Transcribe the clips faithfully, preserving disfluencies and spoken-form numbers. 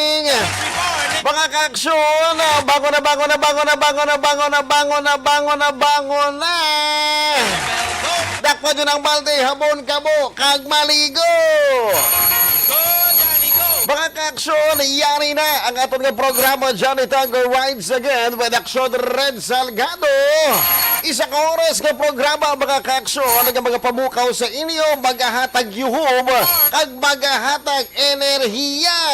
morning. Mga kaaksyon, bangon na, bangon na, bangon na, bangon na, bangon na, bangon na, bangon na, bangon na. Dakpan nyo ng balde, habon, kabo, kag maligo. Mga kaaksyon, yari na ang aton nga programa, Johnny Tango Rides Again with Aksyon Red Salgado. Isa ka oras nga programa, mga kaaksyon, nga mga pamukaw sa inyo, magahatag yuhob, kag magahatag enerhiya.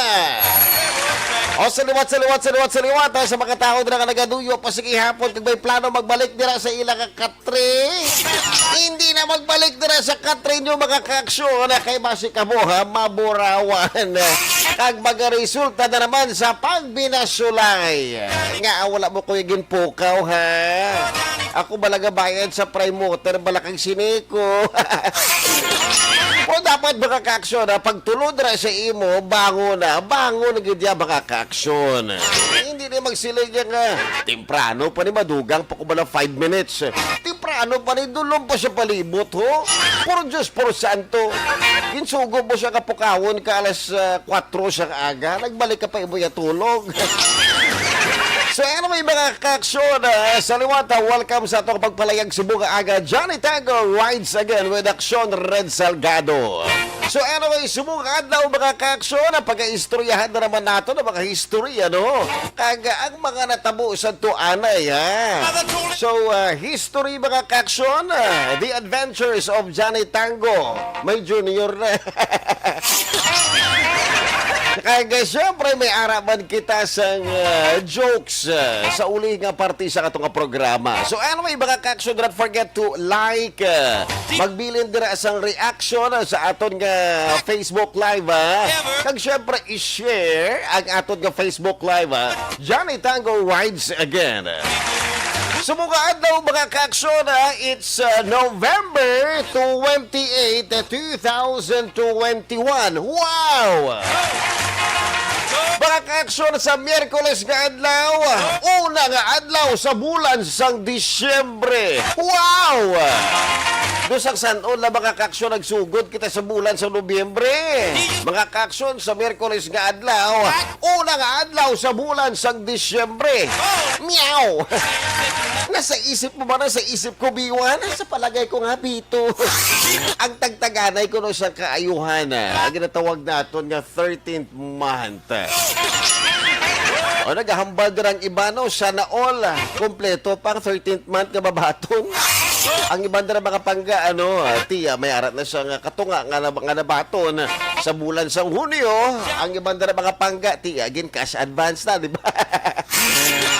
O, saliwat, saliwat, saliwat, saliwat, ha, sa mga tao na nga nagaduyo pa sa gihapon, kag may plano magbalik dira sa ila ka katre. Hindi na magbalik dira sa katre nyo, mga kaaksyon, kay basi kamo, ha, maburawan. Kag magaresulta na naman sa pagbinasulay. Nga, wala mo ko ginpukaw, ha? Ako bala gabayad sa prime water, bala kag siniko. Pero dapat, mga kaaksyon, ha, pagtulod ra sa imo, bangon na. Bangon na gid ya, mga kaaksyon. Hindi na magsiling niya nga, temprano pa ni, madugang pa ko bala five minutes. Temprano pa ni, dulom pa siya palibot, ho? Por Diyos, por santo. Ginsugo mo siya kapukawon ka alas, ah, kwatro sa aga. Nagbalik ka pa imo ya tulog. So, anyway, mga kaaksyon, ah, sa liwat, ah, welcome sa atong pagpalayag subong nga aga. Johnny Tango rides again with Aksyon Red Salgado. So, anyway, subong nga adlaw, mga kaaksyon, ang pag-istoryahan na naman nato ng mga historya, no? Kag, ah, ang mga natabo sa tuanay, ha? So, ah, history, mga kaaksyon, ah, The Adventures of Johnny Tango. May junior na. Kag, ah, syempre, may ara man kita sang, ah, jokes, ah, sa uli nga parte sa ato nga programa. So, anyway, mga kaaksyon, don't forget to like, ah, magbilin dira sang reaction, ah, sa aton nga Facebook Live, ah. Kag, syempre, i-share ang aton nga Facebook Live, ah. Johnny Tango rides again. Subong nga adlaw, mga kaaksyon, ah, it's, ah, November twenty-eight, two thousand twenty-one. Wow! Mga kaaksyon, sa Miyerkules nga adlaw, una nga adlaw sa bulan sang Disyembre. Wow! Dusang san-on na, mga kaaksyon, nagsugod kita sa bulan sa Nobyembre. Mga kaaksyon, sa Miyerkules nga adlaw, una nga adlaw sa bulan sang Disyembre. Meow! Nasa isip mo ba? Nasa isip ko, B one. Sa palagay ko nga, B two. Ang tagtaganay ko no sa kaayuhan, ah, ang ginatawag naton nga thirteenth month. O, naghahambal dira ang iba, no? Sana all, ah, kompleto pa ang thirteenth month nga babaton. Ang iban dira mga pangga, ano, ah, tiya, may arat na siya nga katunga nga, na, nga nabaton sa bulan sang Hunyo. Ang iban dira mga pangga, tiya, gin cash advance na, di ba?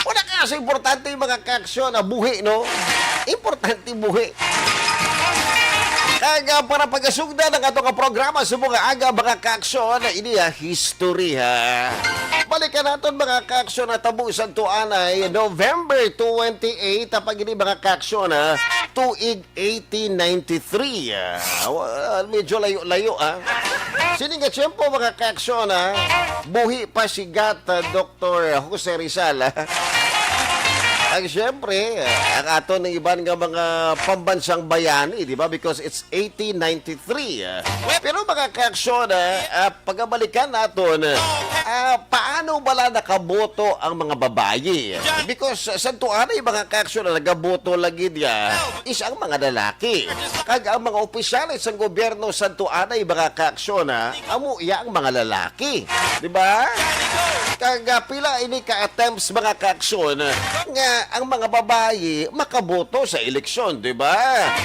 Wala ka sa importante, mga kaaksyon, na buhi, no? Importante buhi. Kag, ah, para pagasugdan ang ato nga programa sa mga aga, mga kaaksyon, ini, ah, history, ha. Balikan naton, mga kaaksyon, na tabo sa tuanay, November twenty-eight, pag ini, mga kaaksyon, ha, tuig eighteen ninety-three. Ah, wa-, medyo layo-layo, ah. Sini nga tiyempo, mga kaaksyon, ah, buhi pa si Gat, ah, Doktor Jose Rizal, ah. Ang siyempre, ah, ang aton ng iban nga mga pambansang bayani, di ba? Because it's eighteen ninety-three, ah. Pero, mga kaaksyon, ah, ah, pagabalikan naton, ah, paano bala nakaboto ang mga babayi? Because, ah, sa tuanay, mga kaaksyon, na nagaboto lagi niya is ang mga lalaki. Kag ang mga opisyales sang gobyerno sa tuanay, mga kaaksyon, ha, amo iya ang mga lalaki. Di ba? Kag, ah, pila ini ka attempts, mga kaaksyon, nga ang mga babayi makaboto sa eleksyon, di ba?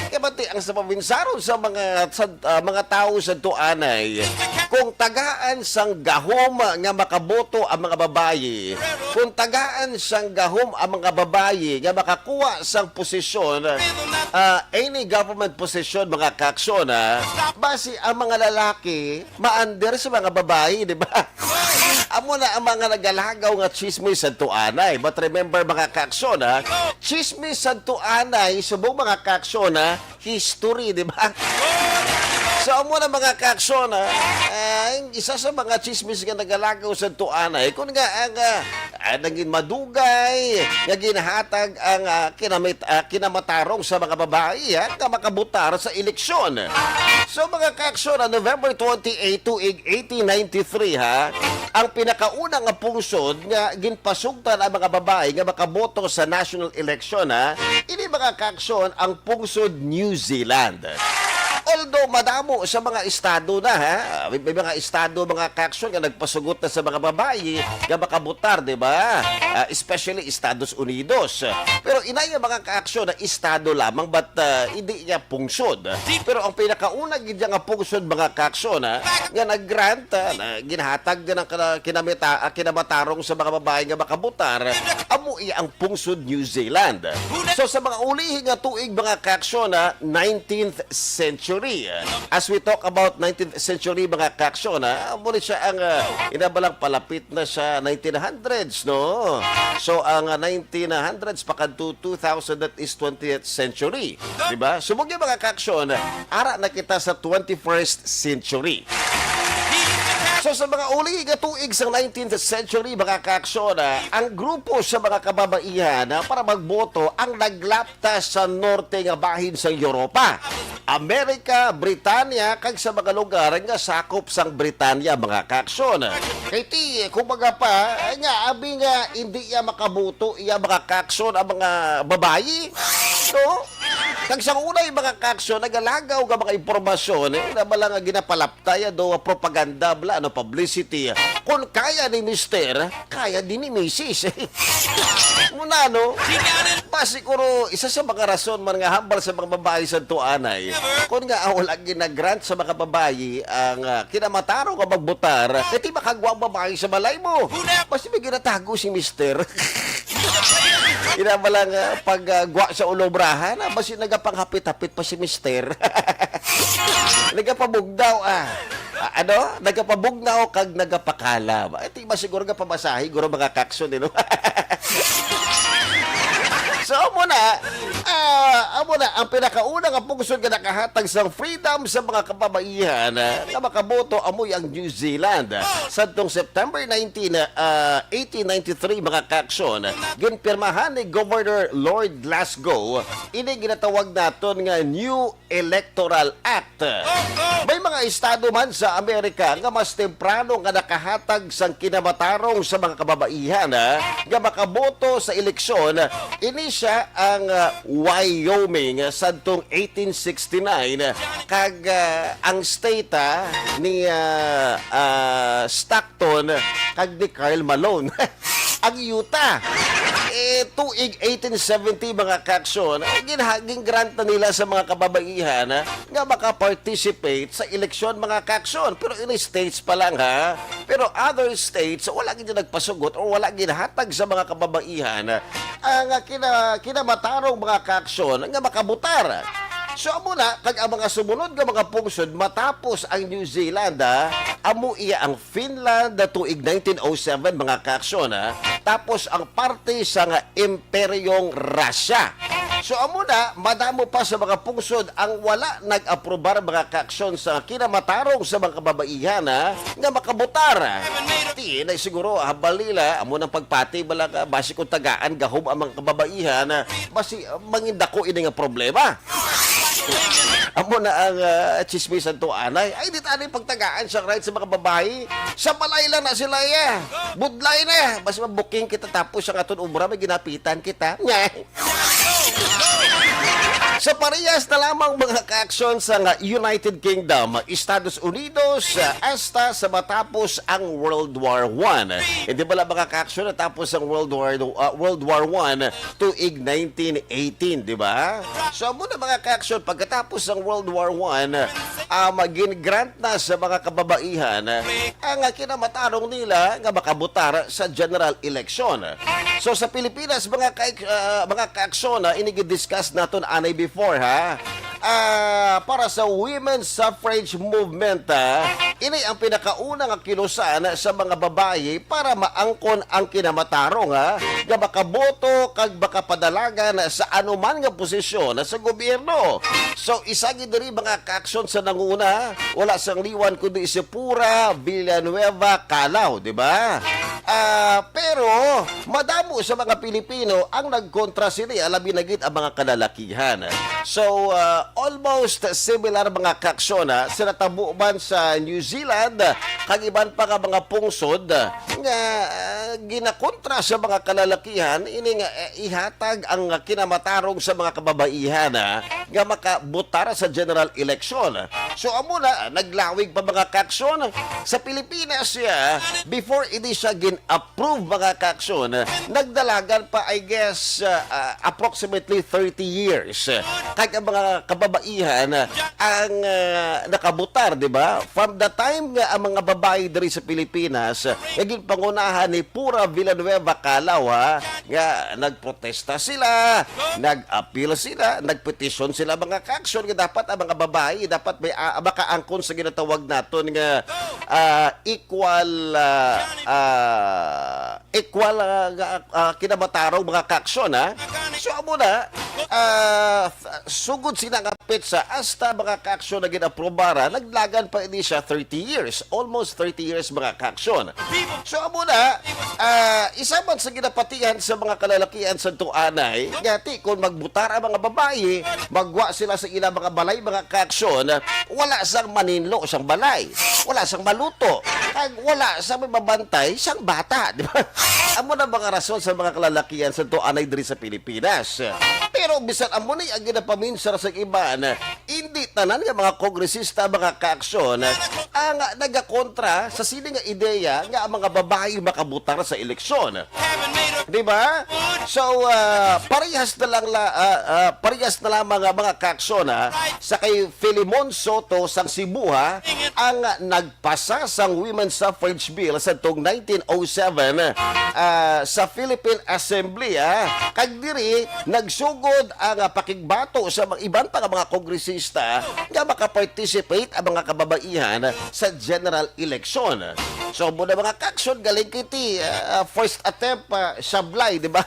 Kay bati ang sa pabinsaron sa mga, sa, ah, mga tawo sa tuanay, kung tagaan sang gahom nga makaboto ang mga babayi, kung tagaan sang gahom ang mga babayi nga makakuha sang posisyon, ah, any government position, mga kaaksyon, ha, basi ang mga lalaki maander sa mga babayi, di ba? Amo na ang mga nagalagaw nga chismis sa tuanay. But remember, mga kaaksyon, ha, chismis sa tuanay, subong, mga kaaksyon, ha, history, di ba? So, amo na, mga kaaksyon, ha, ang isa sa mga chismis nga nagalagaw sa tuanay, kung nga ang, ah, ah, naging madugay nga ginhatag ang, ah, kinamit-, ah, kinamatarong sa mga babayi, ha, nga makabotar sa eleksyon. So, mga kaaksyon, ang November twenty-eight, tuig eighteen ninety-three, ha, ang pinakauna nga pungsod nga ginpasugtan ang mga babayi nga makaboto sa national election, ha, ini, mga kaaksyon, ang pungsod New Zealand. Although madamo sa mga estado na, ha, may, may mga estado, mga kaaksyon, nga nagpasugot na sa mga babayi nga makabotar, di ba? Ah, especially Estados Unidos. Pero inay ang mga kaaksyon na estado lamang, but, ah, hindi niya pungsod. Pero ang pinakauna gid niya nga pungsod, mga kaaksyon, ha, nga nag-grant, ah, na ginhatag din ang kana-, kinamita-, ah, kinamatarong sa mga babayi nga makabotar, amo iya ang pungsod New Zealand. So, sa mga ulihi nga tuig, mga kaaksyon, ha, nineteenth century. As we talk about nineteenth century, mga kaaksyon, ha, amo ni siya ang, ah, inabalang palapit na sa nineteen hundreds, no? So, ang, ah, nineteen hundreds pakadto two thousand, that is twentieth century. Di ba? Subong yung mga kaaksyon, ara na kita sa twenty-first century. So, sa mga uli nga tuig sa nineteenth century, mga kaaksyon, ah, ang grupo sa mga kababaihan, ah, para magboto ang naglapta sa norte nga bahin sa Europa, Amerika, Britanya, kag sa mga lugar nga sakop sang Britanya, mga kaaksyon. Kay ti, kumbaga pa, nga abi nga hindi iya makaboto, iya, mga kaaksyon, ang mga babayi, no? Kag sa una, yung mga kaaksyon, nagalagaw nga mga impormasyon, eh, na bala nga ginapalapta, ya do, propaganda, bla, ano, publicity. Kung kaya ni mister, kaya din ni misis. Muna, no? Pa siguro, isa sa mga rason man nga hambal sa mga babayi sa tuanay. Kung nga, ah, wala ginagrant sa mga babayi ang, ah, kinamatarong nga magbotar, eh, di makagwa ang babayi sa balay mo. Basta may ginatago si mister. Ina ba lang, ah, pag, ah, gwa sa ulobrahan, ah, basi nagapanghapit-hapit pa si mister. Nagapabugnaw, ah. Ah, ano? Nagapabugnaw kag nagapakala. Ay, di ba siguro nga pamasahe, guro mga kakson, eh, no? So, amo na, ah, amo na, ang pinakauna nga pungsod nga nakahatag sa freedom sa mga kababaihan, ah, nga makaboto, amoy ang New Zealand. Sadtong September nineteen, ah, eighteen ninety-three, mga kakson, ginpirmahan ni Governor Lord Glasgow ini ginatawag naton nga New Electoral Act. May mga estado man sa Amerika nga mas temprano nga nakahatag sang kinamatarong sa mga kababaihan, ah, nga makaboto sa eleksyon, ini sia ang, ah, Wyoming, ah, sadtong eighteen sixty-nine, kag, ah, ang state, ah, ni, ah, ah, Stockton kag ni Karl Malone. Ang Utah, eh, tuig eighteen seventy, mga kaaksyon, ginha-, gin-grant na nila sa mga kababaihan, ah, nga maka-participate sa eleksyon, mga kaaksyon. Pero ini states pa lang, ha? Pero other states, wala gid nagpasugot o wala ginhatag sa mga kababaihan, ah, ang, ah, kina-, kinamatarong, mga kaaksyon, nga makabutar. So, amo na, kag ang mga sumunod nga mga pungsod matapos ang New Zealand, ah, amo iya ang Finland, ah, tuig nineteen oh seven, mga kaaksyon, ah, tapos ang parte sa nga Imperyong Russia. So, amo na, madamo pa sa mga pungsod ang wala nag-aprobar, mga kaaksyon, sa kinamatarong sa mga kababaihan, ha, nga makabutar. Ti na siguro, hambal nila, amo nang pagpati bala ka, basi kung tagaan gahom ang mga kababaihan, ha, basi, ah, mangindako ini nga problema. Amo na ang, ah, chismis adto anay. Ay, di tani pagtagaan sa right sa mga babayi. Sa balay lang na sila, eh. Budlay na. Basi mabuking kita tapos ang aton obra, may ginapitan kita. Nya. Sa parehas na lamang mga kaaksyon sa nga United Kingdom, Estados Unidos, ah, hasta sa matapos ang World War One. Hindi bala mga kaaksyon natapos ang World War, ah, World War One tuig nineteen eighteen, di ba? So, amo na mga kaaksyon, pagkatapos ng World War One, ah, magin-grant na sa mga kababaihan ang kinamatarong nila nga makabutar sa general election. So, sa Pilipinas, mga ka-, ah, mga kaaksyon, ah, ini gid-discuss naton anay before, ha? Ah, para sa women's suffrage movement, ah, ini ang pinakauna nga kilusan sa mga babayi para maangkon ang kinamatarong, ah, nga makaboto kag makapadalagan sa anuman nga posisyon sa gobyerno. So, isa gid diri mga kaaksyon sa nanguna, wala sang liwan kundi si Pura Villanueva Calao, di ba? Ah, pero madamo sa mga Pilipino ang nagkontra sini, alabi na gid ang mga kalalakihan. So, ah, almost similar mga kaaksyon, ah, sa natabo man sa New Zealand, ah, kag iban pa nga mga pungsod, ah, nga, ah, ginakontra sa mga kalalakihan ini nga, eh, ihatag ang kinamatarong sa mga kababaihan, ah, nga makabotar sa general election. So, amo na, naglawig pa mga kaaksyon sa Pilipinas, ah, before ini siya gin-approve, mga kaaksyon, nagdalagan pa, I guess, ah, ah, approximately thirty years. Kag ang mga kababaihan, ah, ang, ah, nakabutar, di ba? From the time nga ang mga babayi diri sa Pilipinas, ah, nga ginpangunahan ni Pura Villanueva Calao, ha, nga nagprotesta sila, nag-appeal sila, nagpetisyon sila, mga kaaksyon, nga dapat ang mga babayi dapat may, ah, makaangkon sa ginatawag naton nga, ah, equal, ah, ah, equal, ah, nga, ah, kinamatarong, mga kaaksyon, ha? So, amo na, ah, f-, sugod sina nga petsa, hasta mga kaaksyon na gin-aprobar, ha? Naglagan pa ini siya thirty years, almost thirty years, mga kaaksyon. So, amo na, ah, isa man sa ginapatihan sa mga kalalakihan sa tuanay, nga ti, kung magbutar ang mga babayi, magwa sila sa ilang mga balay, mga kaaksyon, wala sang maninlo sang balay, wala sang maluto, kag wala sang mababantay sang bata, di ba? Amo na mga rason sa mga kalalakihan sa tuanay diri sa Pilipinas. Pero bisan amo ni ang ginapaminsar sa iban, hindi tanan nga mga kongresista, mga kaaksyon, ang nagakontra sa sini nga ideya nga ang mga babayi makabutar sa eleksyon. Di ba? So, ah, parehas na lang la-, ah, ah, parehas na lamang nga mga kaaksyon, ha, sa kay Filemon Soto sang Cebu, ha, ang nagpasa sang Women's Suffrage Bill sa tong nineteen oh seven, ah, sa Philippine Assembly, ha. Kag diri, nagsugod ang, ah, pakigbato sa mga iban pa nga mga kongresista nga makaparticipate ang mga kababaihan sa general election. So, amo na mga kaaksyon, galing kay ti, ah, first attempt, ah, sablay, di ba?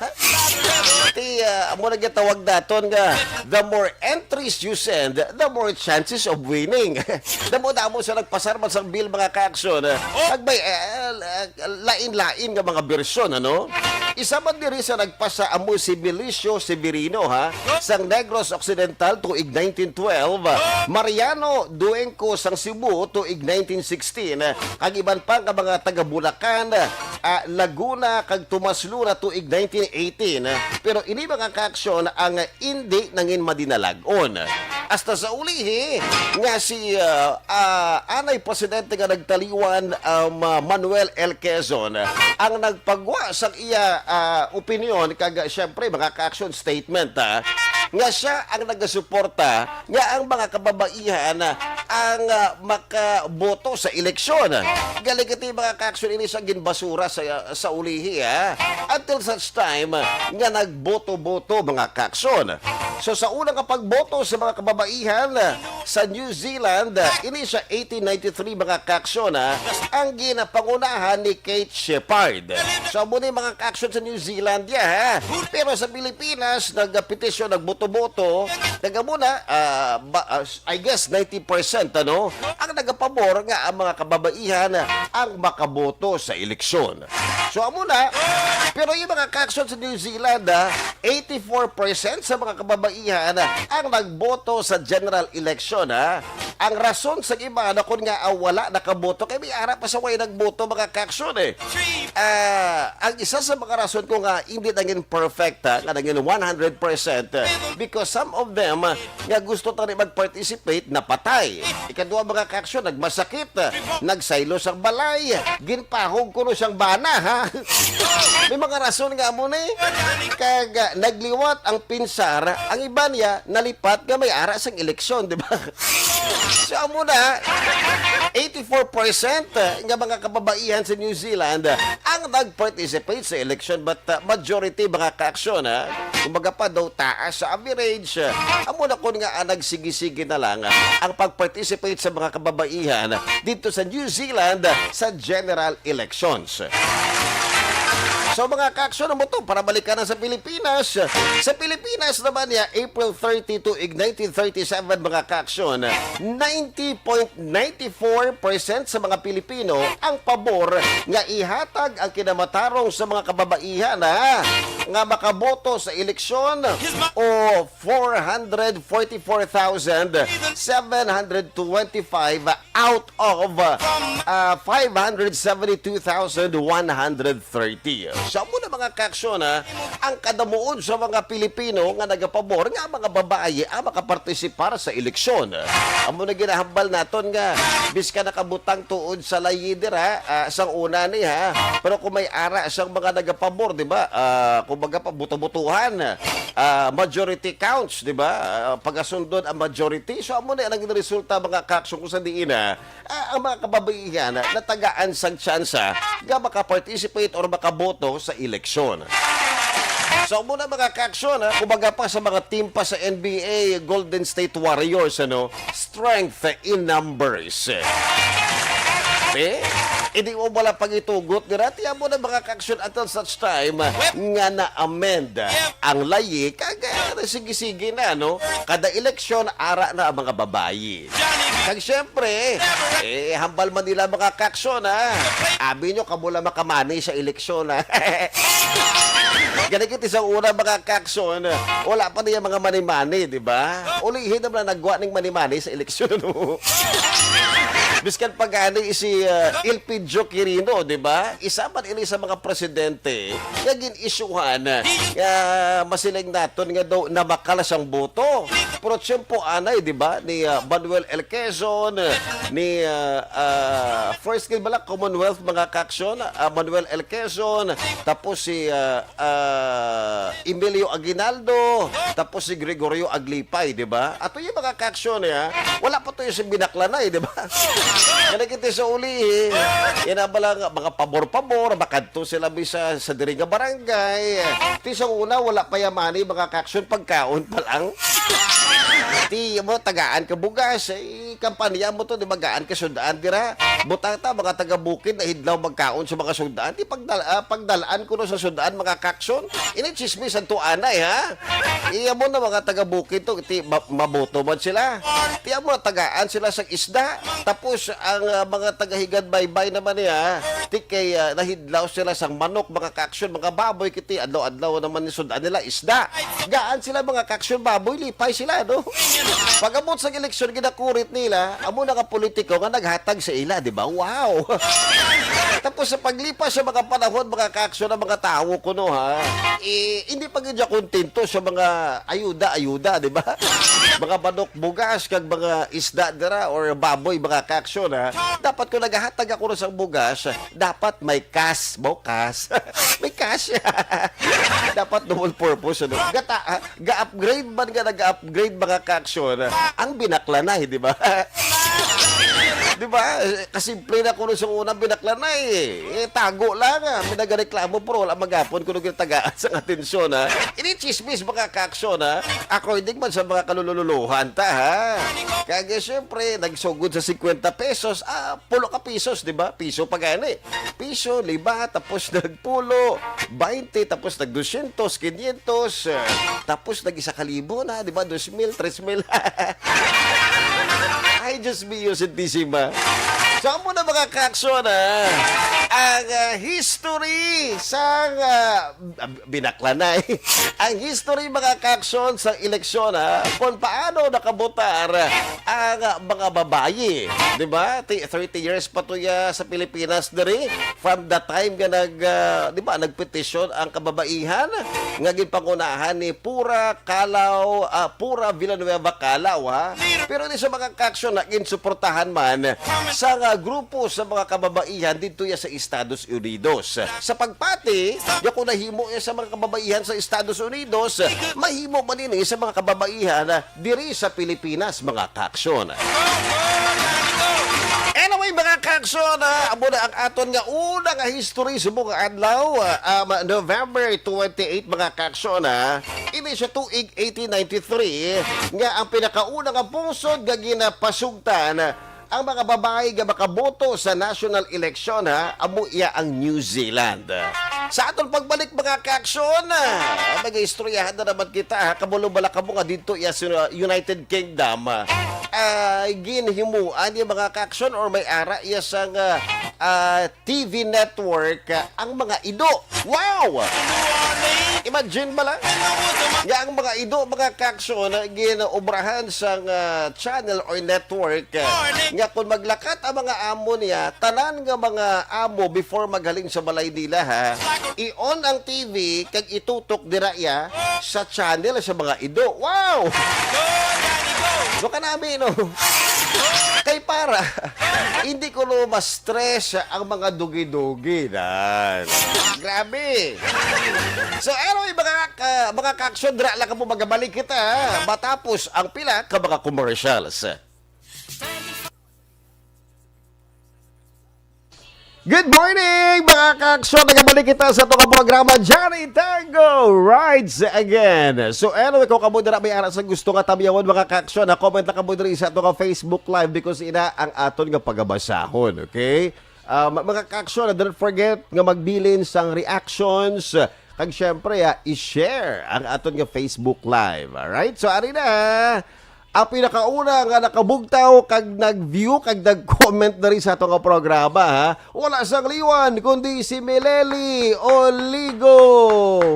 Ti, ah, amo na gitawag naton nga, the more entries you send, the more chances of winning. Damo-damo sa nagpasar man sang bill, mga kaaksyon. Kag may, eh, eh, lain-lain nga mga bersyon, ano? Isa man diri sa nagpasa amo si Milicio Severino, ha, sang Negros Occidental tuig nineteen twelve, Mariano Duengco sang Cebu tuig nineteen sixteen, kag iban pa nga mga taga Bulacan, ah, Laguna kag Tomas Luna tuig nineteen eighteen. Pero ini, mga kaaksyon, ang indi nangin madinalag-on. Hasta sa ulihi nga si, ah, ah, anay presidente nga nagtaliwan, um, ah, Manuel L. Quezon ang nagpagwa sang iya, ah, opinyon kag, ah, syempre, mga ka-action statement, ah, nga siya ang nagasuporta nga ang mga kababaihan, ah, ang, ah, makaboto sa eleksyon. Galing iti, mga ka-action, ini sa ginbasura sa, sa ulihi, ah, until such time, ah, nga nagboto-boto, mga ka-action. So, sa una nga pagboto sa mga kababaihan, ah, sa New Zealand, ah, ini sa eighteen ninety-three, mga ka-action, ah, ang ginapangunahan ni Kate Sheppard. So, amo ni, mga ka-action, sa New Zealand, ya, ha? Pero sa Pilipinas, nagpetisyon, nagboto-boto, nagamo na, ah, ba, ah, I guess ninety percent, ano, ang nagapabor nga ang mga kababaihan ang makaboto sa eleksyon. So, amo na. Pero yung, mga ka-action, sa New Zealand, ah, eighty-four percent sa mga kababaihan ang nagboto sa general election, ha. Ang rason sa iba na kun nga, ah, wala nakaboto kay may ara pa sa way nagboto, mga ka-action, eh. Ah, ang isa sa mga rason ko nga hindi nangin perfect, ha, nga nangin one hundred percent, because some of them, ah, nga gusto tani mag-participate, napatay. Ikaduha, mga ka-action, nagmasakit, nagsaylo sang balay, ginpahog kuno sang bana, ha? May mga rason nga amo ni. Kag, ah, nagliwat ang pinsar, ang iba niya nalipat nga may ara sang eleksyon, di ba? So, amo na, eighty-four percent nga mga kababaihan sa New Zealand ang nag-participate sa election, but, uh, majority, mga ka-action, ha? Kumbaga pa daw, taas sa average. Amo na kun nga, ah, nagsigi-sige na lang, ah, ang pag-participate sa mga kababaihan dito sa New Zealand, ah, sa general elections. So, mga ka-action, amo to, para balikan na sa Pilipinas. Sa Pilipinas naman niya, April thirty tuig nineteen thirty-seven, mga ka-action, ninety point ninety-four percent sa mga Pilipino ang pabor nga ihatag ang kinamatarong sa mga kababaihan, ha, nga makaboto sa eleksyon, o four hundred forty-four thousand seven hundred twenty-five out of, uh, five hundred seventy-two thousand one hundred thirty. So, amo na, mga ka-action, ha, ang kadamuon sa mga Pilipino nga nagapabor nga mga babayi ang makapartisipar sa eleksyon. Amo na ginahambal naton nga bisan nakabutang tuod sa layi dira, ah, sang una ni, ha, pero kung may ara sang mga nagapabor, di ba? Ah, kumbaga pa, buto-butuhan, ah, majority counts, di ba? Ah, pagasundon ang majority. So, amo na ang resulta, mga ka-action, kung sa diin, ha, ah, ang mga kababaihan natagaan sang tsansa nga maka-participate or makaboto sa eleksyon. So, amo na, mga ka-action, ha, kumbaga pa sa mga team pa sa N B A, Golden State Warriors, ano, strength in numbers. Eh, hindi mo wala pag-itugot nila. Tiyan mo na, mga ka-action, until such time nga na-amend ang layi, kag, ah, sige-sige na, no? Kada eleksyon, ara na ang mga babayi. Kag syempre, eh, hambal man nila, mga ka-action, ha? Abi nyo, kamo lang makamani sa eleksyon, ha? Gani kita sa una, mga ka-action, wala pa niya mga mani-mani, di ba? Ulihin naman na nagwa ning mani-mani sa eleksyon, no? Biskan pa gani si, uh, Elpidio Quirino, di ba? Isa man ini sa mga presidente nga gin-isyuhan, nga masiling naton nga daw namakal sang boto. Pero tiyempo anay, di ba, ni, ah, Manuel L. Quezon, ni, ah, ah, first kid bala Commonwealth, mga ka-action, ah, Manuel L. Quezon, tapos si, ah, ah, Emilio Aguinaldo, tapos si Gregorio Aglipay, di ba? Ato yung mga ka-action, eh, ha? Wala pa to yung si Binaklanay, di ba? Kaya kita sa uli, eh. Yan ang bala nga, mga pabor-pabor, makadto sila bisa sa diri nga barangay. Ti sa una, wala pa yamani, mga ka-action, pagkaon pa lang. Ti mo, tagaan ka bugas, eh, kampanya mo to, di ba, gaan ka sud-an dira. Butang ta, mga taga-bukid, na hidlaw magkaon sa mga sud-an. Ti pagdal-, ah, pagdalaan ko no sa sud-an, mga ka-action. Ini chismis ang tuanay, ha? Iya mo na, mga taga-bukid to, ti ma-, maboto man sila. Ti amo na, tagaan sila sa isda. Tapos, ang, ah, mga taga-Higanbaybay naman niya, Ti kay, ah, nahidlaw sila sang manok, mga kaaksyon, mga baboy, kiti adlaw-adlaw naman ni sud-an nila isda. Gaan sila, mga kaaksyon, baboy, lipay sila, no? Pag-abot sa eleksyon, ginakurit nila, amo na nga politiko nga naghatag sa ila, di ba? Wow! Tapos sa paglipas sa mga panahon, mga kaaksyon, ang mga tawo kuno, ha, eh, hindi pa gid siya kontento sa mga ayuda-ayuda, di ba? Mga manok, bugas, kag mga isda dira or baboy, mga kaaksyon, ha. Dapat kung naghatag ako na sang bugas, dapat may cash, mo cash. May cash. Dapat double purpose, ano? Gata, ha? Ga-upgrade man nga nag-upgrade, mga kaaksyon, ang binaklanay, di ba? Di ba? Kasimple na kuno sa una, binaklanay. Eh, tago lang, ah. May nagareklamo, pero wala magapon kuno gitagaan sang atensyon, ha? Ini chismis, mga kaaksyon, ha? According man sa mga kalululuhan ta, ha? Kaya, siyempre, nagsugod sa fifty pesos, ah, pulo ka pesos, di ba? Piso pa gani. Piso, lima, tapos nagpulo, twenty, tapos nag dosyentos, quinientos, eh, tapos nag isa ka libo na, di ba? Dos mil, tres mil. Ay, Diyos mio, Santisima. So, amo na, mga kaaksyon, ha, ang, ah, history sang, ah, binaklanay. Ang history, mga kaaksyon, sa eleksyon, ha, kung paano nakabotar ang mga babayi, di ba? Ti-, thirty years pa to ya sa Pilipinas diri, from the time nga nag, ah, di ba, nagpetisyon ang kababaihan nga ginpangunahan ni Pura Calaw, ah, Pura Villanueva Calaw, ha? Pero di sa mga kaaksyon na ginsuportahan man sa nga grupo sa mga kababaihan didto ya sa Estados Unidos. Sa pagpati, ya kung nahimo ya sa mga kababaihan sa Estados Unidos, mahimo man ini sa mga kababaihan diri sa Pilipinas, mga kaaksyon. Anyway, mga kaaksyon, ah, amo na ang aton nga una nga history subong nga adlaw, ah, um, November twenty-eight, mga kaaksyon, ah. Ini sa tuig eighteen ninety-three nga ang pinakauna nga pungsod nga ginapasugtan ang mga babayi nga makaboto sa national election, ha, amo iya ang New Zealand. Sa aton pagbalik, mga kaaksyon, ah, mag-istoryahan na naman kita, ha. Kabalo bala kamo nga didto iya sa United Kingdom, ah, ay ginhimuan niya, mga kaaksyon, or may ara iya sang, ah, ah, T V network, ah, ang mga ido. Wow! Imagine bala nga ang mga ido, mga kaaksyon, ginobrahan sang, ah, channel or network, ah, nga kung maglakat ang mga amo niya, tanan nga mga amo before maghalin sa balay nila, ha, i-on ang T V kag itutok dira iya sa channel sa mga ido. Wow! Baka nami, no? Kay para, hindi ko no ma-stress ang mga dugi-dugi, dan. Grabe. So, anyway, mga ka-, mga kaaksyon, dira lang kamo, magabalik kita, ha, matapos ang pila ka mga commercials. Good morning, mga kaaksyon. Nagabalik kita sa ato nga programa, Johnny Tango Rides Again. So, anyway, kung kamo dira may ara sa gusto nga tamyawon, mga kaaksyon, na comment na kamo diri sa ato nga Facebook Live because ina ang aton nga pagabasahon, okay? Ah, ma-, mga kaaksyon, don't forget nga magbilin sang reactions, kag syempre, ah, i-share ang aton nga Facebook Live. Alright? So, ari na. Ang pinakauna nga nakabugtaw kag nag-view kag nag-comment diri sa ato nga programa, ha? Wala sang liwan kundi si Mileli Oligo.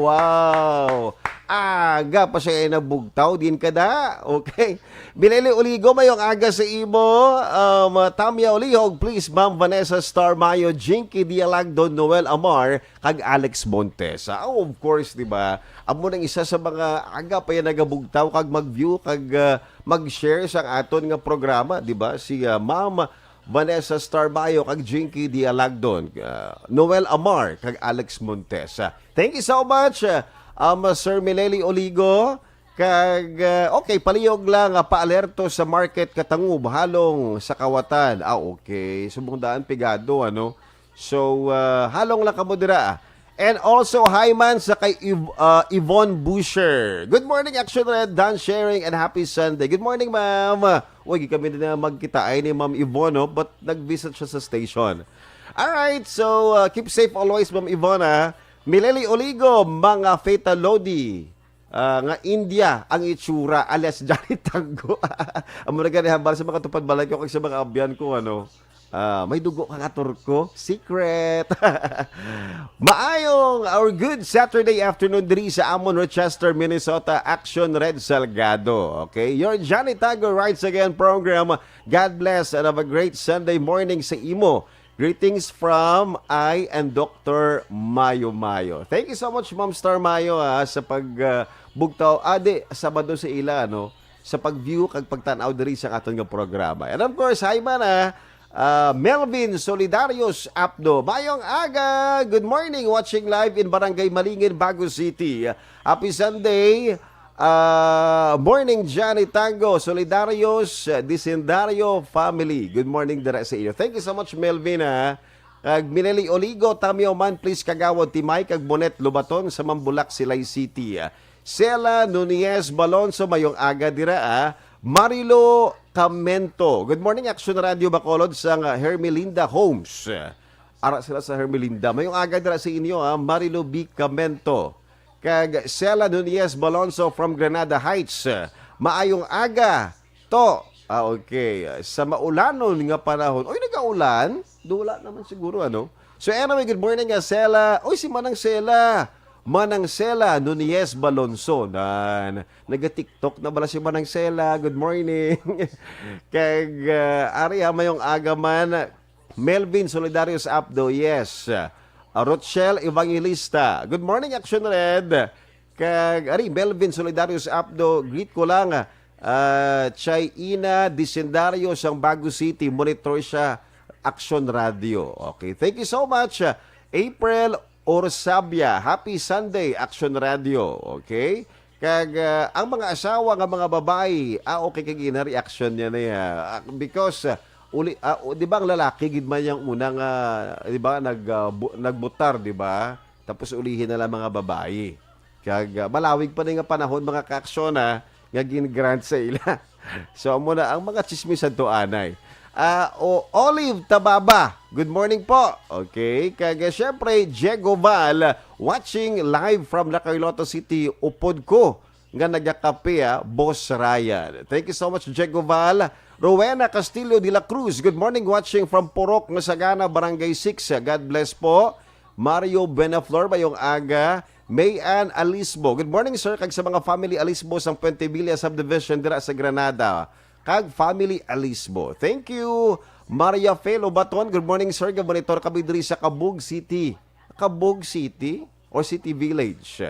Wow! Aga pa siya nabugtaw, din kada. Okay. Mileli Oligo, mayong aga sa imo. Um, Tamya Olihog, please, Ma'am Vanessa Star Mayo, Jinky Dialagdo, Noel Amar, kag Alex Montesa. Oh, of course, di ba? Amo nang isa sa mga aga pa yan nagabugtaw kag mag-view kag, ah, mag-share sa aton nga programa, di ba? Si, ah, Ma'am Vanessa Starbayo kag Jinky Dialagdon, ah, Noel Amar kag Alex Montesa. Thank you so much, ah, um, Sir Mileli Oligo. Kag, ah, okay, palihog lang, ah, paalerto sa market Katangub, halong sa Kawatan. Ah, okay. Subong daan pigado, ano? So, ah, halong lang kamo dira. And also, hi man sa kay Yv-, ah, Yvonne Busher. Good morning, Action Red, Dan Sharing, and happy Sunday. Good morning, ma'am. Uy, kami din na magkita ay ni Ma'am Yvonne, no? But nag-visit siya sa station. Alright, so, ah, keep safe always, Ma'am Yvonne, ha? Mileli Oligo, mga Feta Lodi. Ah, nga India ang itsura, alias Johnny Tango. Amo na gani hambal sa mga tupad balay ko kag sa mga abyan ko, ano. Ah, may dugo ka nga Turko? Secret! Maayong or good Saturday afternoon diri sa amon, Rochester, Minnesota. Action Red Salgado. Okay? Your Johnny Tago Rides Again program. God bless and have a great Sunday morning sa imo. Greetings from I and Doctor Mayo Mayo. Thank you so much, Ma'am Star Mayo, ah, sa pag, ah, bugtaw. Ah, di, Sabado sa ila, no? Sa pag-view kag pagtan-aw diri sa aton nga programa. And of course, hi man, ah, ah, Melvin Solidarios Apdo. Mayong aga! Good morning! Watching live in Barangay Malingin, Bago City. Happy Sunday! Ah, morning, Johnny Tango, Solidarios, Disendario family. Good morning dira sa iyo. Thank you so much, Melvin, ha. Kag Mineli Oligo, Tamyo man, please, Kagawad Timay, kag Bonet Lubaton sa Mambulak, Silay City. Sela Nunez Balonso, mayong aga dira, ah. Marilo Camento. Good morning, Action Radio Bacolod, sang, ah, Hermelinda Homes. Ara sila sa Hermelinda. Mayong aga dira sa inyo, ah, Marilo B. Camento. Kag Sela Nunez Balonso from Granada Heights. Maayong aga, to. Ah, okay. Sa maulanon nga panahon. Oy, nagaulan? Dula naman siguro, ano? So anyway, good morning, ah, Sela. Oy, si Manang Sela. Manang Sela Nunez Balonso. Nan, naga-TikTok na bala si Manang Sela. Good morning. Kag, ah, ari, ah, mayong aga man. Melvin Solidarios Apdo, yes. Ah, Rochelle Evangelista. Good morning, Action Red. Kag, ari, Melvin Solidarios Apdo, greet ko lang, ah, Chay Ina Disendario sang Bago City, monitor siya, Action Radio. Okay, thank you so much. April Orsabia, happy Sunday, Action Radio. Okay? Kag, ah, ang mga asawa nga mga babayi, ah, okay kay gina-reaction niya na, ah, because, ah, uli, ah, o, di ba ang lalaki gid man yang una nga, di ba, nag, ah, bu-, nagbutar, di ba? Tapos ulihin na lang mga babayi. Kag, ah, malawig pa na nga panahon, mga kaaksyon, ah, nga gin-grant sa ila. So, amo na ang mga chismis adto anay. Ah, o Olive Tababa, good morning po. Okay, kag, ah, syempre, Diego Val, watching live from La Carlota City, upod ko nga nagakape, ah, Boss Ryan. Thank you so much, Diego Val. Rowena Castillo de la Cruz, good morning, watching from Purok nga Sagana, Barangay six. God bless po. Mario Benaflor, mayong aga. May Ann Alisbo, good morning, sir, kag sa mga family Alisbo sang Puente Villa Subdivision dira sa Granada. Kag family Alisbo. Thank you. Maria Fe Lobaton, good morning, sir. Gabonitor kami diri sa Cabug City. Cabug City o City Village?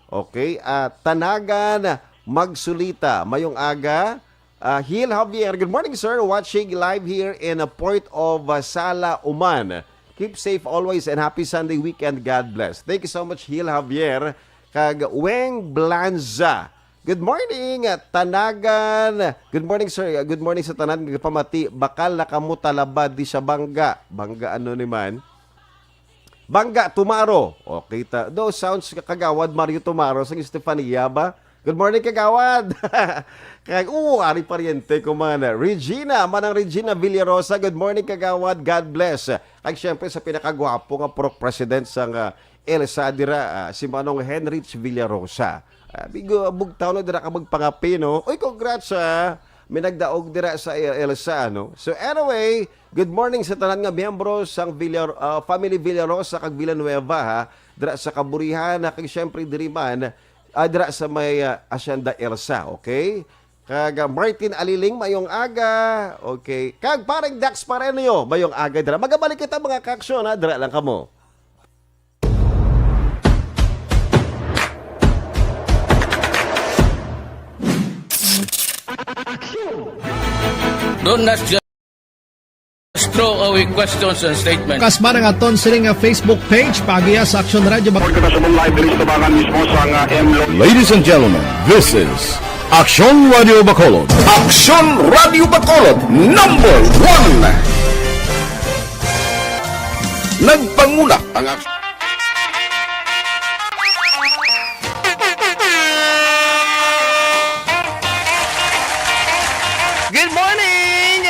Okay, ah, Tanagan Magsulita, mayong aga. Ah, Hil Javier, good morning, sir. Watching live here in a Port of, ah, Sala, Oman. Keep safe always and happy Sunday weekend. God bless. Thank you so much, Hil Javier. Kag Weng Blanza, good morning, ah, Tanagan. Good morning, sir. Good morning sa tanan. Pamati, bakal na kamo talabad di sa bangga. Bangga ano ni man? Bangga Tumaro. O, kita. Those sounds ka-, Kagawad Mario Tumaro sang Estefania ba? Good morning, Kagawad. Kag, oo, ari paryente ko man. Regina, Manang Regina Villarosa. Good morning, Kagawad. God bless. Kag syempre sa pinakagwapo nga Purok President sang, ah, ELSA dira, ah, si Manong Henrich Villarosa. Ah, bigo, bugtaw na dira ka magpangape, no? Uy, congrats, ah. May nagdaog dira sa ELSA, no? So anyway, good morning sa tanan nga miyembro sang Villar-, ah, Family Villarosa kag Villanueva, ha? Dira sa Caburihan, ha? Kag syempre diri man, ah, dira sa may, ah, Hacienda ELSA, okay? Kag, ah, Martin Aliling, mayong aga, okay? Kag pareng Dax Parenio, mayong aga dira. Magabalik kita, mga kaaksyon, ha? Dira lang kamo. Don't ask, just throw away questions and statements. Kasma ang aton sini nga Facebook page, paagiha sa Action Radio. Report ka sa live diri sa tabangan mismo sa nga M Lo- Ladies and gentlemen, this is Action Radio Bacolod. Action Radio Bacolod, number one. Nagpanguna ang Action. Good morning!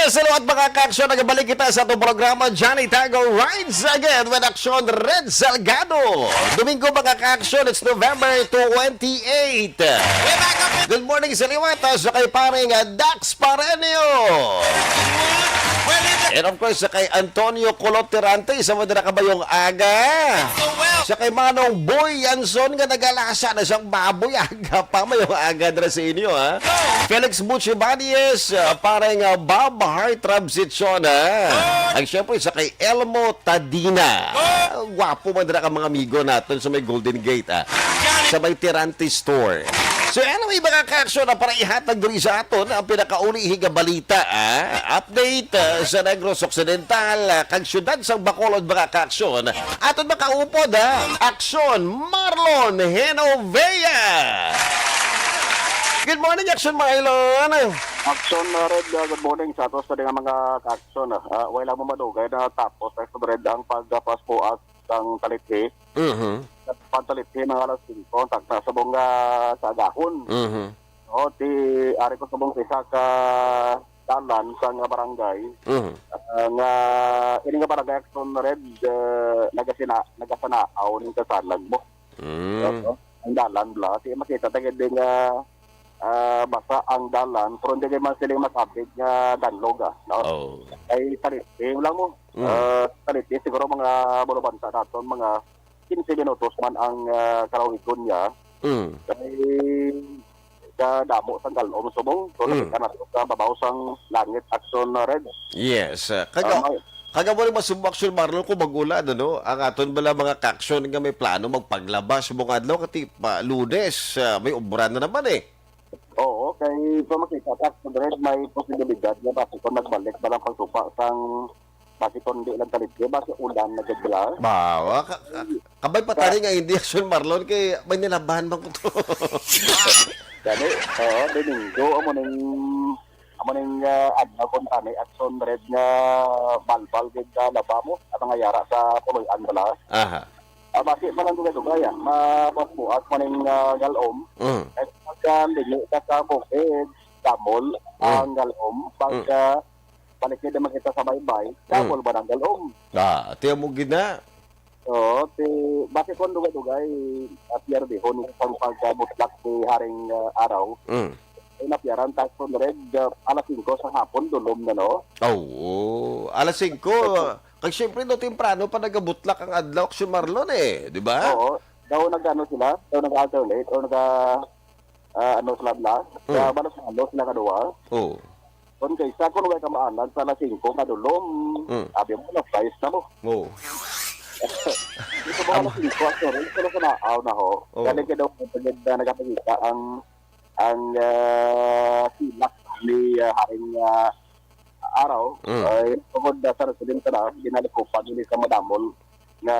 Sa lahat, mga kaaksyon, nagabalik kita sa atong programa, Johnny Tago Rides Again with Action Red Salgado. Domingo, mga kaaksyon, it's November twenty-eight. Good morning sa liwat, ah, sa kay paring, ah, Dax Parenio. And of course, sa kay Antonio Colot Tirante, sa madara ka mayong aga. Sa kay Manong Boy Yanson nga nagalasa na sang baboy, aga pa, mayong aga dira sa inyo, ha. Felix Buchi Banies, ah, parang, ah, Bob Heart Transition, ha. Ang syempre sa kay Elmo Tadina. Ah, gwapo man dira ka mga amigo naton sa may Golden Gate, ah. Sa may Tirante Store. So anyway, mga ka-aksyon, na para ihatag diri sa aton ang pinakauli nga balita, ah. Update, ah, sa Negros Occidental, ah, kag siyudad sang Bacolod, mga ka-aksyon. Aton makaupod, ah, Aksyon Marlon Genovea. Good morning, Aksyon Marlon. Aksyon, uh, Red, uh, good morning sa ato sa mga ka-aksyon. Uh, wala mo madugay na tapos, Aksyon Red, ang pagpaspuas sang talithi. Mhm. Pantalithi mga alas singko, ang takna subong nga sa agahon. Mhm. O, ti, ari ko subong sa isa ka dalan sa nga barangay, Mhm. ah, nga, ini nga barangay Aksyon Red, ah, nagasina-, nagasanaaw ning kasalag mo. Mm. Oo. Ang dalan bala. Ti makita ta gid nga, ah, basa ang dalan, pero hindi man sila masabit nga danlog, ah, no? Oh. Ay, talithi lang mo. Mm. Ah, talithi siguro mga bulubanta naton, mga quince minutos man ang, ah, kalawigon niya. Mm. Kay kadamo sang galom subong. So, Mm. nakita nato sa babaw sang langit, Aksyon, uh, Red. Yes, uh, kaga-, Ah, may kag amo ni masubok, Aksyon Marlon, kung mag-ulan, ano, ang aton bala mga ka-aksyon nga may plano magpaglaba subong adlaw, kati pa Lunes, ah, may obra na naman, eh. Oo, kay kung makita ta, Aksyon Red, may posibilidad nga basi kung nagbalik ba lang pagtupa sang basi kung di lang talithi, basi ulan na gid bala. Bawa, ka-, ka-, kabay pa tani nga hindi, Aksyon Marlon, kay may nilabahan man ko to. Gani, oo, Domingo, amo ning, amo ning, ah, adlaw kung tani, Aksyon Red, nga balbal gid ka laba mo, at nga yara sa Puloy-an bala. Aha. Ah, basi pa lang dugay-dugay, ah, mabuas-buas man ning, ah, galom. Mm. At pagka lingi ka sa bukid, damol Mm. ang galom. Mm. Pagka balikid naman kita sa baybay, Mm. damol ba ang galom? Ah, tiyan mo gid na. Oo, ti, basi kung dugay-dugay, ah, piyardihon sa pagkabutlak ni Haring, ah, Araw. Mm. Ay, napiyaran ta, Aksyon Red, ah, alas singko sa hapon, dulom na, no? Oo, alas singko. Kag siyempre, no, temprano pa nagabutlak ang adlaw, Aksyon Marlon, eh, di ba? Oo. Daw nag-ano sila, daw nag-alternate o nag-, ah, ano sila bala? Mm. Sa balos-balos sila kaduha. Oo. Kung kaysa, kung wala ka maanad sa alas singko nga dulom, Mm. abi mo, alas sais na mo. Oo. Ito ba alas singko, Aksyon Red, pero sa naaw na ho. Oo. Kani ka daw, pagod na nagapakita ang ang, ah, silak ni, ah, Haring, ah, Araw, Mm. ay tungod na sa residente na, ginalikupan nila sa madamol nga,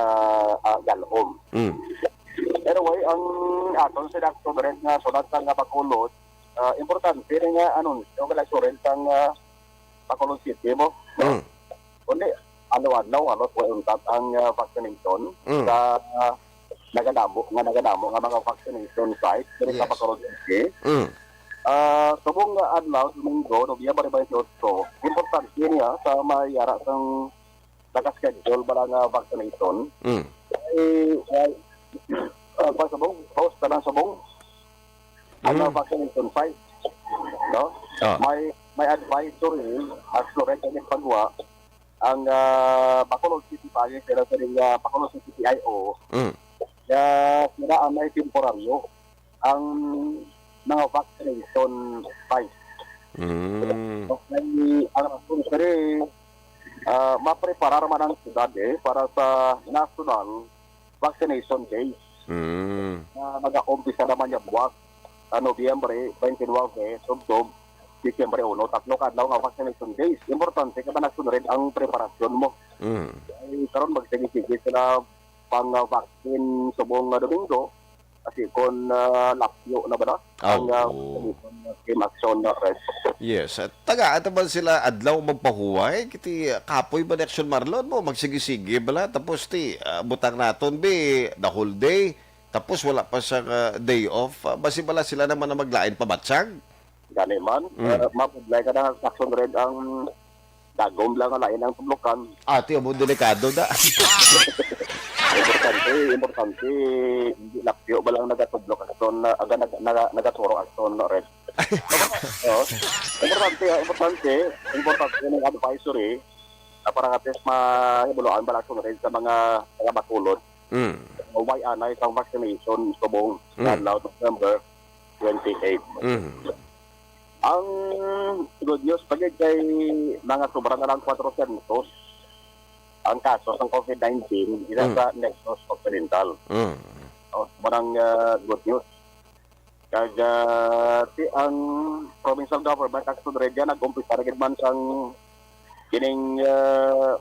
ah, galom. Mm. Anyway, ang aton sa Aksyon Red nga sulat sa nga Bacolod, ah, importante na nga anunsyo nga nagsurat sa nga Bacolod City mo. Mm. Kundi, ano-ano, halos way untat ang, ah, vaccination Mm. sa, ah, nagadamo, nga nagadamo nga mga vaccination site diri sa Yes. Bacolod City. Mm. Ah, subong nga adlaw, Domingo, Nobyembre twenty-eight, importante niya sa mayara sang naka-schedule bala nga vaccination. Mm. Eh, eh, ah, pa subong, host ka ng subong, ang Mm. vaccination site, no? Ah. May, may advisory, as correct, ang pagwa, ang, ah, Bacolod City Police, pero sa ring, ah, Bacolod City P I O, Mm. nga sila ang may temporaryo ang mga vaccination site. Mm. Okay, ang rason diri, ah, mapreparar man ang syudad, eh, para sa National Vaccination Day. Mm. Na mag-aumpisa naman niya buwas sa Nobyembre twenty-nine, tubtob Disyembre uno, tatlo ka adlaw nga vaccination days. Importante ka ba nagsunod ang preparasyon mo? Mm. Ay, karon magsige-sige sila pang, ah, vaccine subong nga Domingo. Kasi kung, ah, lapyo na ba na? Ah, Ang, ah, oo. Team Aksyon na Red. Yes. At taga, ato ba sila adlaw magpahuway? Kiti, ah, kapoy ba ni Aksyon Marlon mo? Magsige-sige bala? Tapos ti, ah, butang naton bi, the whole day. Tapos wala pa sa, ah, day off. Ah, basi bala sila naman na maglain pabatsag? Gani man, Mm. ah, mabudlay ka na Aksyon Red ang dagom lang nga lain ang tublokan. Ah, tiyo mo, delikado da. Importante, importante, hindi lapyo ba lang nagatublok Aksyon na, aga, nag-, naga-, nagaturo Aksyon na Red. Oo. Importante, ah, importante, importante ng advisory. ah, para at least mahibaluan ba lang sunod sa mga taga Bacolod. Mm. Way anay sang vaccination subong Mm. sa adlaw, November twenty-eight. Mm. Ang good news pa gid kay mga sobra na lang four hundred ang kaso sang covid nineteen dira Mm. sa Negros Occidental. Mm. Oh, mao nang, ah, good news. Kag, ah, ti-, ang provincial government, actually, dyan, nag-umpisa na gid man sang kining, ah,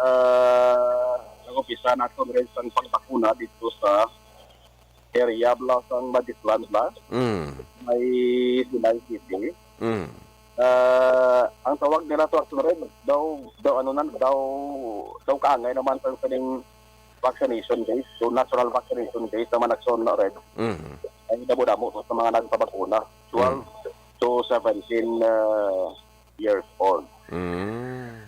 ah, nag-umpisa na, actually, sang pagbakuna dito sa area bala sang Madislan bala, Mm. may Silay City. Mm. Ah, ang tawag nila to, actually, daw, daw, ano na, daw, daw kaangay naman sang sining vaccination base, so national vaccination base naman, actually, na red. Mm. Ay, damo-damo to sa mga nagpabakuna, twelve Mm. to seventeen, ah, years old. Mm.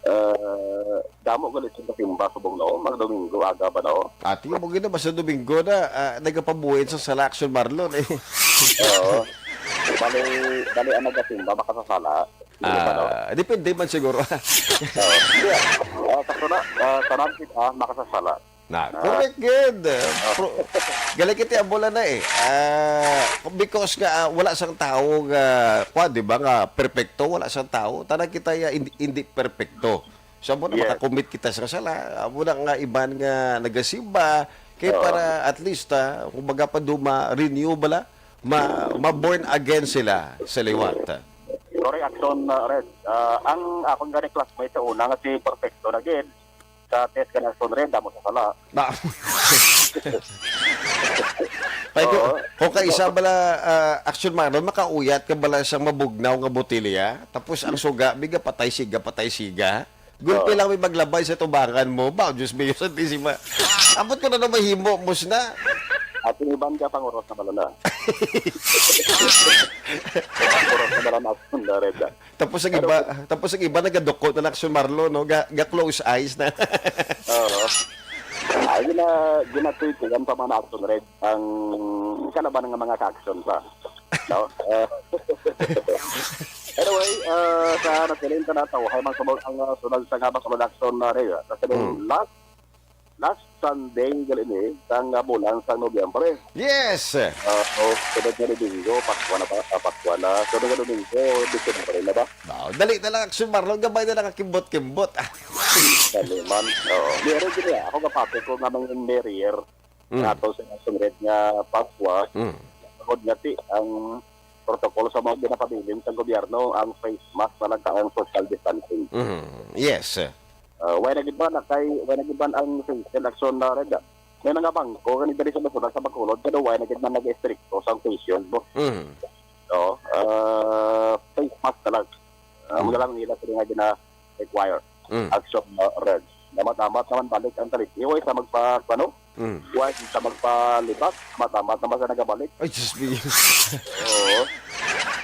Ah, damo gali sila simba subong, no? Mga Domingo, aga ba, no? Ati mo gina, basta Domingo na, ah, nagapabuhin sa sala, actually, Marlon, eh. Oo. Bali, bali ang nagasimba, makasasala. Hindi ba, no? Ah, depende man siguro. Oo. Yeah. Ah, sakto na, ah, tanan kita, ah, makasasala. Na, Ah. correct gid. Ah. Pro-, gali kita ang bola na eh. Ah, because nga, ah, wala sang tawo nga, kwa, di ba, nga perpekto, wala sang tawo. Tanan kita ya, hindi, hindi perpekto. So, amo na, Yes. makakommit kita sa sala. Amo na nga iban nga nagasimba. Kay Oo. para at least, ah, kumbaga pa duma, renew bala, ma, ma-born again sila sa liwat. Correct, action, uh, Red. Uh, ang akong gani classmate sa una nga si Perfecto na gid, sa test ka na, Red, damo sa sala. Na. Kay ko, Oo. ko ka isa bala, ah, action man, makauyat ka bala sang mabugnaw nga botelya, tapos ang suga, biga patay siga, patay siga. Gulpi Oo. lang may maglabay sa tubangan mo. Ba, Diyos mío, Santisima. Ambot ko na na mahimo, mus na. At yung iban ka, panguros na bala na. Panguros na bala na, action na, Red. Tapos ang Pero iba, tapos ang iba nagaduko na lang si Marlo, no? Ga, ga close eyes na. Oo. Ay, gina-, ginatutugan pa mga action, Red, ang kalaban nga mga ka-action pa. No? Eh, anyway, ah, sa nagsiling ka na tao, hay, mga sabag, ang, ah, sunod sa nga, mga action na, Red, ah, sa siling Hmm. last last Sunday gali ni sang, ah, bulan sang Nobyembre. Yes! Ah, o, sunod nga Domingo, Pasko na ba? Ah, Pasko na. Sunod nga Domingo, Disyembre na ba? Wow, dali na lang, Action Marlon. Gamay na lang ang kimbot-kimbot. Ah. Dali man. Oo. Meron din niya. Ako kapatid ko nga mga merrier. Mm. Ato sa sunod nga Pasko. Mm. Tungod nga ti, ang protocol sa mga ginapabilin sa gobyerno, ang face mask na lang ka ang social distancing. Mm. Yes. Ah, why na gid ba na kay, why na gid ba ang facial action na red? May mga bangko gani diri sa Bacolod, sa Bacolod, pero why na gid man nag-estrikto sa facial mo? Mm. So, ah, face mask na lang. Ah, Mm. wala lang nila sila nga gina-require. Mm. Action na red. Damat-damat naman balik ang taliti. Why sa magpa-, ano? Mm. Why sa magpalibak? Damat-damat naman sa nagabalik. Ay, Diyos mío. Oo.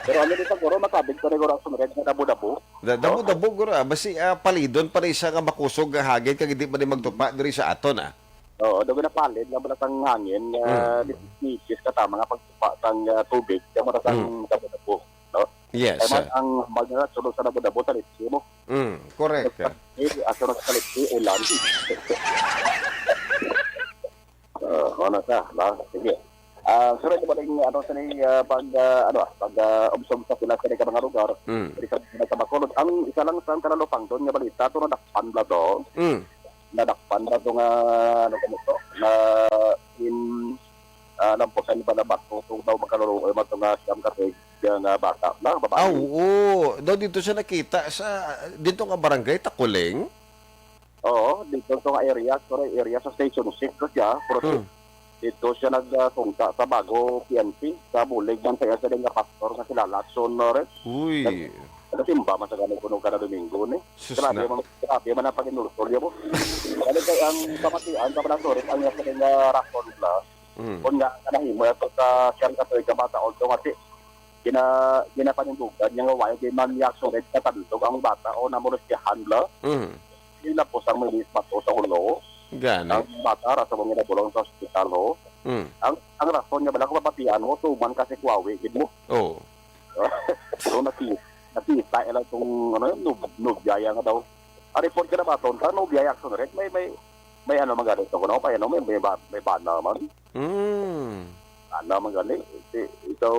Pero ano dito, guro, makabig pa rin, guro, ang red na dabo-dabo. Da-, dabo-dabo, guro, ah. Basi, ah, palidon pa rin siya nga makusog nga hangin kag hindi pa rin magtupa diri sa aton, ah. Oo, daw ginapalid nga pala sang hangin, ah, Mm. nipis ka tama nga pagtupa sang, ah, tubig, kaya mara sang Mm. dabo-dabo, no? Yes, Ay, man, sir. ang magnasulod sa dabo-dabo, sa litsi mo. Mm, correct. Eh, aso na sa litsi, ulan. Ah, ano sa, ba? Sige. Ah, sunod na baling, ano, sa ni, ah, pag, ah, ano, ah, pag, ah, observe sa pila sa ka mga lugar, Mm. diri sa, sa Bacolod. Ang isa lang sa kalalupangdon nga balita, to nadakpan na to. Mm. Nadakpan na to nga, ano, kamo to? Na in, ah, lampusan ba na bato? So, daw magkalaro, eh, mato nga siyam ka tuig nga bata. Na, babae. Ah, oo. Daw dito siya nakita sa, dito nga barangay, Takuling? Oo, dito sa nga area, sorry, area sa Station six to siya, pero si-, Hmm. dito siya nag, ah, sungka sa bago P N P, sa bulig man sa iya sa nga pastor nga si Lala Action, no, Red? Uy. Nag-, nagasimba man sa ganun kuno kada Domingo, ni. Sus Grabe na. man, grabe man ang pag-inultol niya mo. Ano kay ang kamatian, sa mga sorry, ang iya sa nga rason bla, Hmm. kung nga, kanahimo ito sa siyang katoy ka bata, although nga si, gina-, ginapanindugan niya nga wala di man niya sulit katandog ang bata o namulustyahan bla. Mm. Sila po sang may bato sa ulo. Gani. Ang bata, ra sa mga nabulong sa ospital, ho. Mm. Ang, ang rason niya bala kung mapatian mo, tuman kasi kuwawi, gid mo. Oo. So, naki-, nakita ila tong, ano, nub-, nubya yan nga daw. Ang report ka na ba, Ton? Sa Nubia, Action Red, may, may, may ano man gani ito, kuno? May ano, may, may ba-, may bana man. Hmm. Bana man gani. Si, ikaw,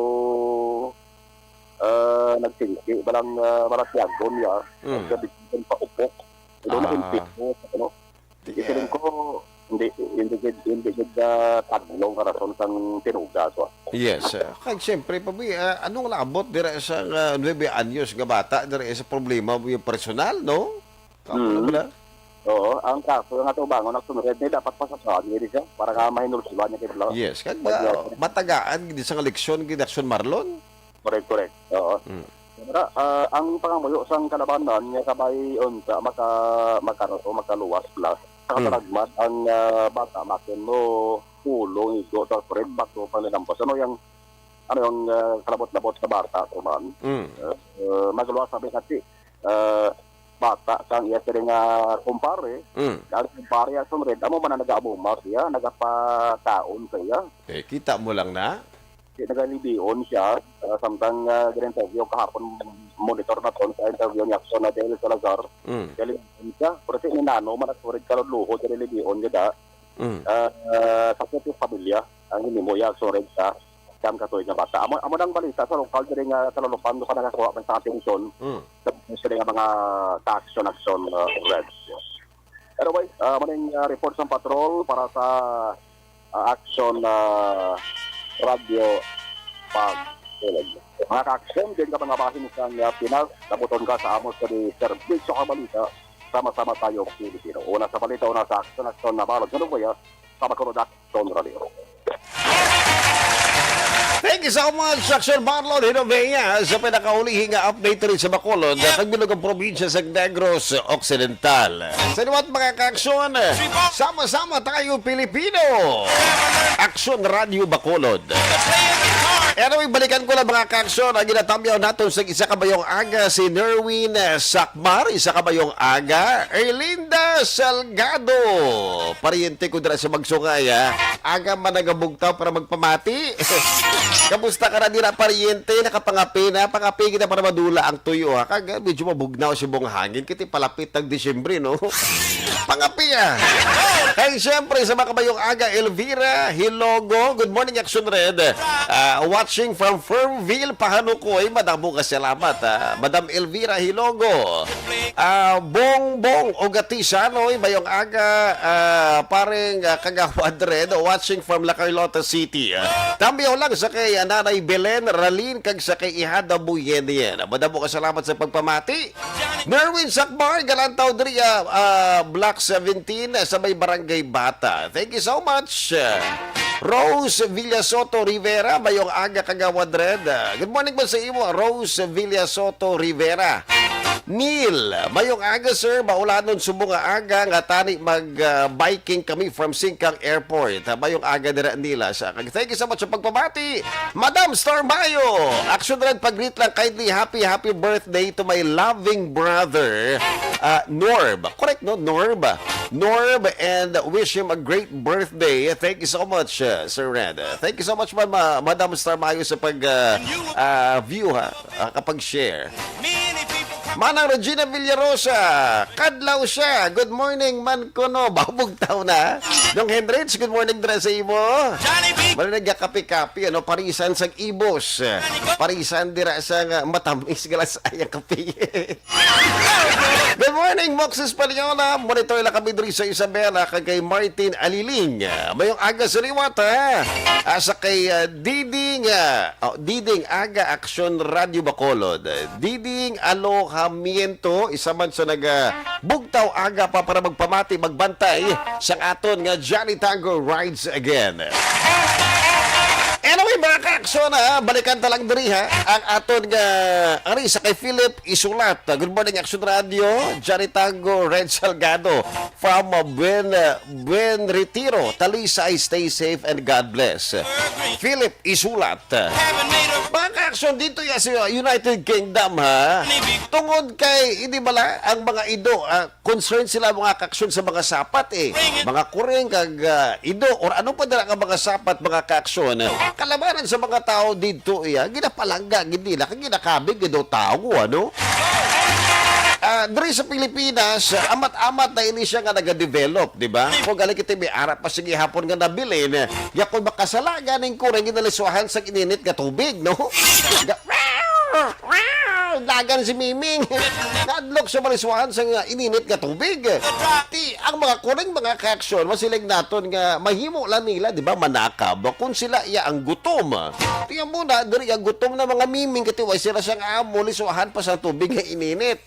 ah, nagsingki, balang, ah, balang tiyagon niya. Hmm. Ang gabi, yung paupok. Ito na Ah. impit mo, ano? Di, Isiling ah, ko, hindi, hindi, gid- hindi, gid, ah, taglo nga rason sang tinuga to. Yes, ah. Kag siyempre, pabi, ah, anong labot dira sa, ah, nuebe anyos nga bata, dira sa problema mo yung personal, no? Kapo na Mm. bala? Oo, ang kaso nga ito, bangon ang sunod, may dapat pasasahan, hindi siya, para nga mahinulsulan niya kay Bla-, Yes, kag, kay ah, Bla-, matagaan, gid sa nga leksyon, gid Action Marlon? Correct, correct. Oo. Mm. Pero, ah, ang pangamuyo sang kalabanan nga kabay unta maka-, maka-, o makaluwas bala, sa Mm. katalagman ang, ah, bata makin mo pulong igo sa friend bato pang linampas. Ano yang, ano yang, ah, kalabot-labot sa bata ko man? Mm. Ah, ah, magaluwas sabi kasi, ah, bata sang iya sila nga kumpare, Mm. ang kumpare ang sunod, amo man ang nag-aabuma siya, nagapataon sa iya. Eh, kita mo lang na. Di nagalibion siya, ah, samtang, ah, gin-interview kahapon, monitor naton sa interview ni Action na Del Salazar. Mm. Galibion siya, pero si Ninano man nagsurig kaluluho, galibion niya da. Mm. Ah, ah, sa kay pamilya, ang hinimo iya, surig sa siyam ka tuig nga bata. Amo, amo nang balita sa lokal diri nga sa Lalopan, do ka nakakuha man sa atensyon Mm. sa, sa nga mga ka-action-action, ah, Reds. Anyway, ah, maning, ah, report sa patrol para sa, ah, Action, ah, Radyo Pagtulog. Mga ka-action, din ka mga bahin sa, ah, Pinas, nabuton ka sa amos ka di serbisyo ka balita. Sama-sama tayo, Pilipino. Una sa balita, una sa action, action na balot. Ano ba yan? Sa Bacolod Action Radio. Thank you so much, Action Marlon Hinovea, sa pinakaulihing nga update rin sa Bacolod, sa Tagbilog ang probinsya sa Negros Occidental. Sa liwat, mga ka-action, sama-sama tayo, Pilipino. Action Radio Bacolod. Anyway, balikan ko lang, mga ka-action, ang ginatamyaw naton sa isa kabayong aga, si Nerwin Sakmar, isa kabayong aga, Erlinda Salgado, pariente ko dira sa Magsungay, ha. Aga man nagabugtaw para magpamati. Kamusta ka na dira, pariente? Nakapangapi na? Pangapi kita para madula ang tuyo, ha. Kag, ah, medyo mabugnaw si buong hangin. Kiti palapit ang Disyembre, no? Pangapi, ah. Kay siyempre, sa makabayong aga, Elvira Hilogo. Good morning, Action Red. Ah, watching from Fernville, Pahanukoy. Madamo ka salamat, ah. Madam Elvira Hilogo. Ah, Bongbong Ogatisa, no? Mayong aga, ah, paring, ah, Kagawad Red, watching from La Carlota City. Ah, tamyaw lang sa kay, ah, Nanay Belen Ralin kag sa kay Ihada Buyenien. Madamo ka salamat sa pagpamati. Nerwin Sakmar, Galantaw diri, ah, ah, Block seventeen, ah, sa may Barangay Bata. Thank you so much. Rose Villasoto Rivera, mayong aga, Kagawad Red. Ah, good morning po sa imo, Rose Villasoto Rivera. Neil, mayong aga, sir. Maulanon subong nga aga nga tani mag, ah, biking kami from Singkang Airport. Ah, mayong aga dira, Neil, ah, sa kag thank you so much sa pagpamati. Madam Star Mayo, Action Red, pag-greet lang, kindly happy, happy birthday to my loving brother, ah, Norb. Correct, no? Norb. Norb, and wish him a great birthday. Thank you so much, uh, Sir Red. Uh, thank you so much, ma-, ma-, Madam Star Mayo, sa pag, uh, uh, view, ha? Uh, kapag share. Manang Regina Villarosa, kadlaw siya. Good morning, man kuno. Babugtaw na. Dong Henrich, good morning dira sa imo. Johnny B. Wala nagkakape-kape, ano, parisan sa ibos. Parisan dira sa nga matamis galas ay ang kape. Good morning, Mox Espanyola. Monitor lang kami diri sa Isabela kag kay Martin Aliling. Mayong aga sa liwat, ha? Asa kay, ah, Diding, ah, oh, Diding Aga Aksyon Radyo Bacolod. Diding Alojamiento, isa man sa naga, ah, bugtaw aga pa para magpamati, magbantay sang aton nga Johnny Tango Rides Again. Anyway, mga ka-aksyon, ha, balikan ta lang diri, ha, ang aton nga, ari sa kay Philip Isulat. Good morning, Action Radio. Johnny Tango, Red Salgado from, uh, Buen, uh, Buen Retiro, Talisay. Stay safe and God bless. Philip Isulat. Mga ka-aksyon, dito ya sa United Kingdom, ha. Tungod kay, hindi bala, ang mga Ido, ah, concern sila, mga ka-aksyon, sa mga sapat, eh. Mga kuring kag, ah, ido or ano pa dira nga mga sapat, mga ka-aksyon. Kalabanan sa mga tao didto, iya, ginapalangga gid nila kag ginakabig gid daw tawo, ano? Ah, diri sa Pilipinas, amat-amat na ini siya nga nagadevelop, di ba? Kung gali kita may ara pa sa gihapon nga nabilin, ya kung makasala ganing kurang ginalisuhan sa ininit nga tubig, no? Ga- Lagan si Miming. Nadlok sa malisuhan sa nga ininit nga tubig. Ti, ang mga kuring mga kaaksyon, masiling naton nga mahimo lang nila, di ba, manakab kung sila iya ang gutom. Tingnan mo na, diri ang gutom na mga Miming, katiway sila sang amo, lisuhan pa sa tubig nga ininit.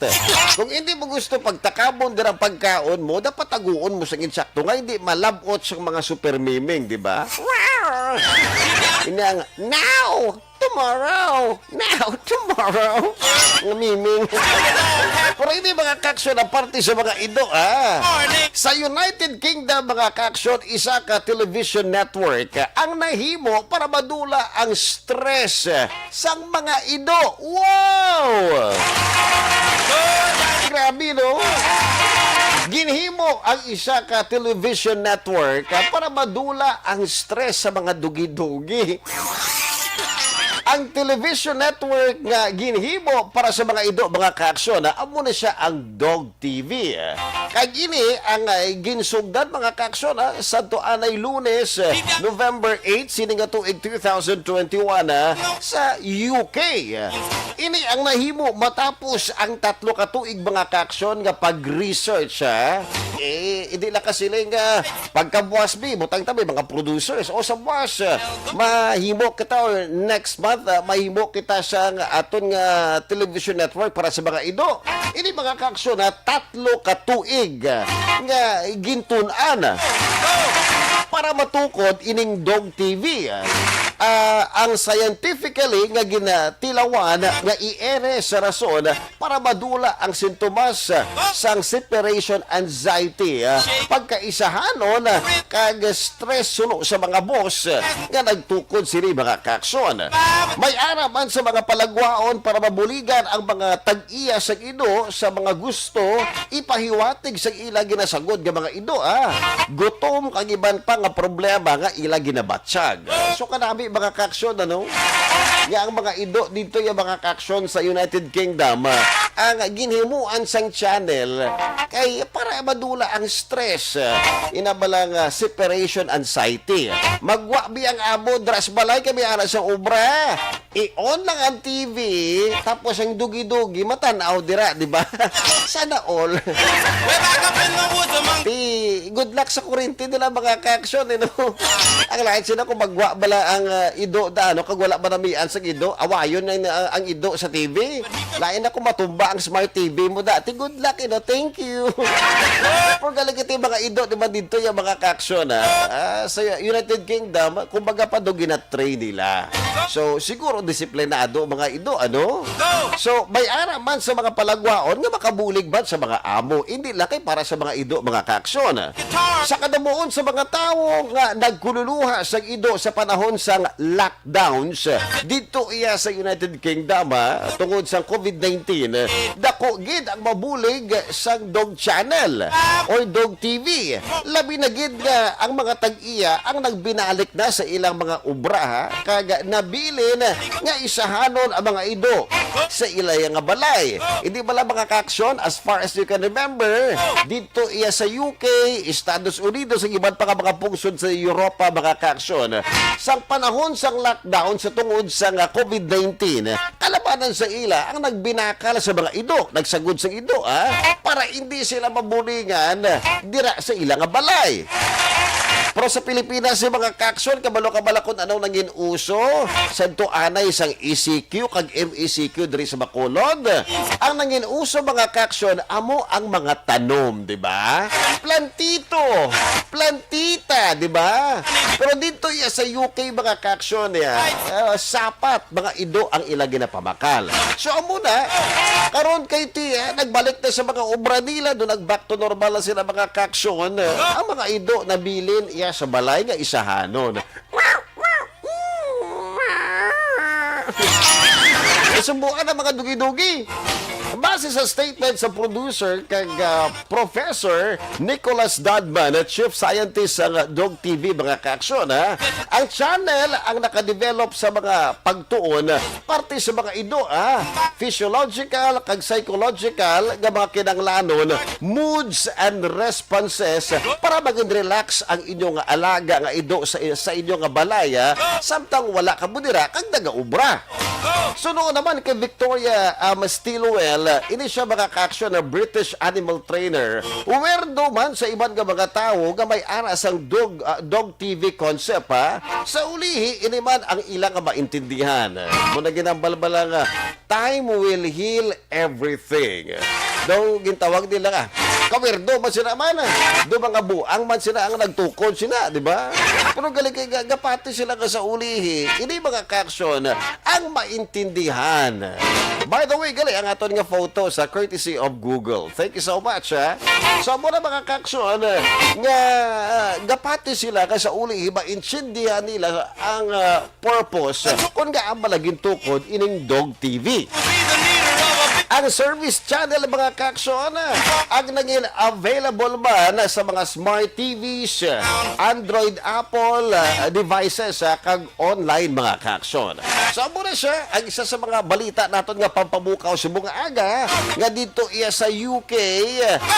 Kung hindi mo gusto pagtakabon dira ang pagkaon mo, dapat taguon mo sang insakto nga hindi malabot sang mga super Miming, di ba? Ini ang now! Tomorrow! Now! Tomorrow! Nga Miming. Pero hindi, mga kaaksyon, ang parte sa mga ido, ah. Sa United Kingdom, mga kaaksyon, isa ka television network ang nahimo para madula ang stress sang mga ido. Wow! Grabe, no? Ginhimo ang isa ka television network, ah, para madula ang stress sa mga dugi-dugi. Ang television network nga ginhimo para sa mga ido, mga kaaksyon, ah, amo na siya ang Dog T V. Kag ini ang, ah, ginsugdan, mga kaaksyon, ah, sadto anay Lunes, ah, November eight, sini nga tuig two thousand twenty-one, ah, sa U K. Ini ang nahimo matapos ang tatlo ka tuig, mga kaaksyon, nga pag-research, ah. Eh, hindi lang kasiling nga pagkabuas, bi, butang ta, may mga producers. O sa buas, ah, mahimo kita, or next month, ah, mahimo kita sa nga aton nga television network para sa mga ido. Ini, mga kaaksyon, ha, tatlo ka tuig, ah, nga gintun-an, ah, para matukod ining Dog T V, ah. Ah, ang scientifically nga ginatilawan nga i-ere sa rason para madula ang sintomas sang separation anxiety, ah, pagkaisahanon, ah, kag stress suno sa mga boss, ah, nga nagtukod sini, mga kaaksyon. May ara man sa mga palagwaon para mabuligan ang mga tag-iya sang ido sa mga gusto ipahiwatig sa ila ginasagod nga mga ido, ah. Gutom kag iban pa nga problema nga ila ginabatyag. So, kanami, mga kaaksyon, ano? Nga ang mga ido dito, yung mga kaaksyon sa United Kingdom, ah, ang ginhimuan sang channel kay para madula ang stress, ah, ina bala nga separation anxiety. Magwa bi ang amo, dras balay kami ana sa obra. I-on lang ang T V, tapos ang dugi-dugi, matan-aw dira, di ba? Sana all. Di, good luck sa kurinti nila, mga kaaksyon, eh, no? Ang lain sila kung magwa bala ang, ah, ido da, ano, kag wala ba namian sa ido, awayon na ang, ang ido sa T V. Lain na kung matumba ang smart T V mo dati, good luck, you know, thank you. Pero galing ito yung mga ido, di ba, dito yung mga kaaksyon, ha? Ah, sa United Kingdom, kumbaga pa do gina-train nila. So, siguro disiplinado mga ido, ano? So, may ara man sa mga palagwaon nga makabulig man sa mga amo, hindi lang kay para sa mga ido, mga kaaksyon. Sa kadamuon sa mga tawo nga nagkululuha sa ido sa panahon sang lockdowns dito iya sa United Kingdom, ha, tungod sa covid nineteen, dako gid ang mabulig sang Dog Channel or Dog T V. Labi na gid nga ang mga tag-iya ang nagbinalik na sa ilang mga obra, ha, kag nabilin nga isahanon ang mga ido sa ila nga balay. Hindi bala, mga kaaksyon, as far as you can remember, dito iya sa U K, Estados Unidos, ang iban pa nga mga pungsod sa Europa, mga kaaksyon, sang panahon sang lockdown sa tungod sa nga covid nineteen, kalabanan sa ila ang nagbinakal sa mga ido, nagsagod sa ido, ah, para hindi sila mabulingan dira sa ila nga balay. Pero sa Pilipinas, si mga kaaksyon, kabalo ka bala kung anong nangin uso sadto anay sang E C Q kag M E C Q diri sa Bacolod? Ang nangin uso, mga kaaksyon, amo ang mga tanom, di ba? Plantito, plantita, di ba? Pero dito iya sa U K, mga kaaksyon, ya, ah, sapat, mga ido ang ila ginapamakal. So, amo na, karon kay ti, ah, nagbalik na sa mga obra nila, do nag-back to normal na sila, mga kaaksyon. Ang mga ido nabilin iya sa balay nga isahanon. Nasumbuan ang mga dugi-dugi. Base sa statement sa producer kag, ah, Professor Nicholas Dodman, Chief Scientist sa Dog T V, mga kaaksyon, ha? Ang channel ang nakadevelop sa mga pagtuon parte sa mga ido, ah, physiological kag psychological nga mga kinahanglanon, moods and responses para maging relax ang inyong alaga nga ido sa, sa inyong balay, ah, samtang wala kamo dira kag nagaobra. Suno naman kay Victoria, um, Stilwell, ah, ini siya, mga kaaksyon, na British animal trainer. Werdo man sa iban nga mga tawo nga may ara sang dog, ah, dog T V concept, ha. Sa ulihi, ini man ang ila nga maintindihan. Mao na ginambalbala nga, "Time will heal everything." Daw gintawag nila nga, kawerdo man sila man. Do mga buang man sila ang nagtukod sila, di ba? Pero gali kay ga-, gapati sila nga sa ulihi, ini, mga kaaksyon, ang maintindihan. By the way, gali ang aton nga photo sa courtesy of Google. Thank you so much, ha. So, amo na, mga kaaksyon, nga, ah, gapati sila nga sa ulihi, maintindihan nila ang, ah, purpose kung ngaa man gintukod ining Dog T V. Ang service channel, mga kaaksyon, ang naging available man sa mga smart T Vs, Android, Apple, ah, devices, ah, kag online, mga kaaksyon. So, amo na siya ang isa sa mga balita naton nga pampabukaw subong nga aga, nga didto iya sa U K,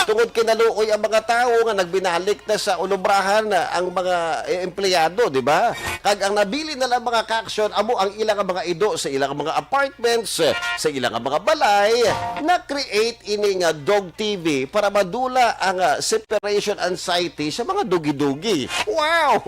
tungod kay naluoy ang mga tawo nga nagbinalik na sa ulubrahan, ah, ang mga, eh, empleyado, di ba? Kag ang nabilin na lang, mga kaaksyon, amo ang ila nga mga ido sa ila nga mga apartments, sa ila nga mga balay. Na-create ini nga Dog T V para madula ang, ah, separation anxiety sa mga dugi-dugi. Wow!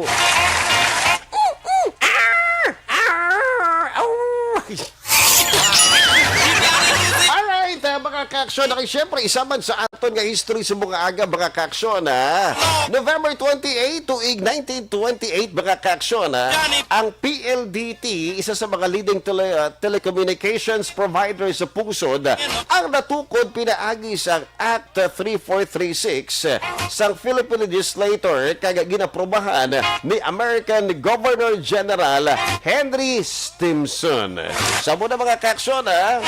Alright, ah, mga kaaksyon, okay, syempre, isa man sa aton nga history subong nga aga, mga kaaksyon, ha? November twenty-eight, tuig nineteen twenty-eight, mga kaaksyon, ha? Ang P L D T, isa sa mga leading tele-, ah, telecommunications provider sa pungsod, ang natukod pinaagi sa Act three four three six sang Philippine Legislature kag ginaprobahan ni American Governor General Henry Stimson. Sa muna, mga kaaksyon, ha,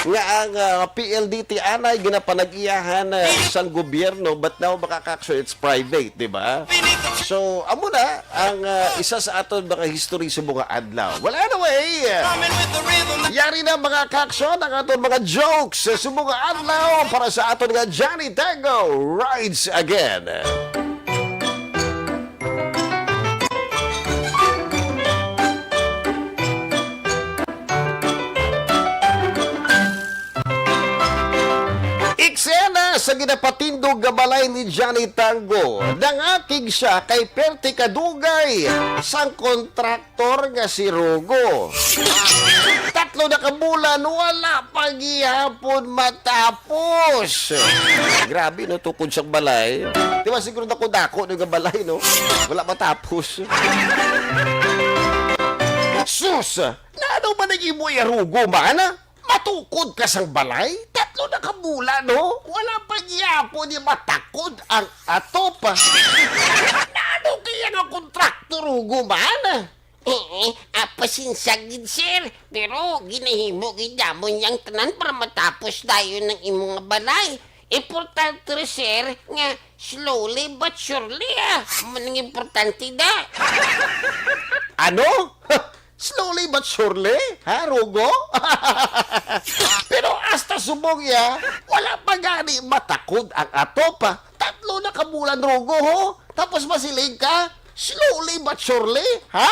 nga ang, ah, P L D T anay ginapanag-iyahan, ah, sang gobyerno, but now, mga kaaksyon, it's private, di ba? So, amo na ang, ah, isa sa aton mga history sa mga adlaw. Well, anyway, yari na, mga kaaksyon, ang aton mga jokes sa mga adlaw para sa aton nga Johnny Tango Rides Again. Eksena sa ginapatindog nga balay ni Johnny Tango. Nangakig siya kay perti kadugay sang kontraktor nga si Rugo. Tatlo na ka bulan, wala pa gihapon matapos. Grabe, no, tukod sang balay. Di ba, siguro dako-dako na nga balay, no? Wala matapos. Sus! Naano man ang imo iya, Rugo, man? Matukod ka sang balay? Tatlo na ka bulan, no? Wala pa gyapon ni matakod ang atop. Naano kaya nga kontraktor, Rugo, man? Eh, eh, ah, pasensya gid, sir. Pero ginahimo gid namon yang tanan para matapos dayon ang imo nga balay. Importante ra, sir, nga slowly but surely, ah. Amo nang importante, da. Ano? Slowly but surely? Ha, Rugo? Pero hasta subong ya, wala pa gani matakod ang atop, ah. Tatlo na ka bulan, Rugo, ho? Tapos masiling ka, slowly but surely, ha?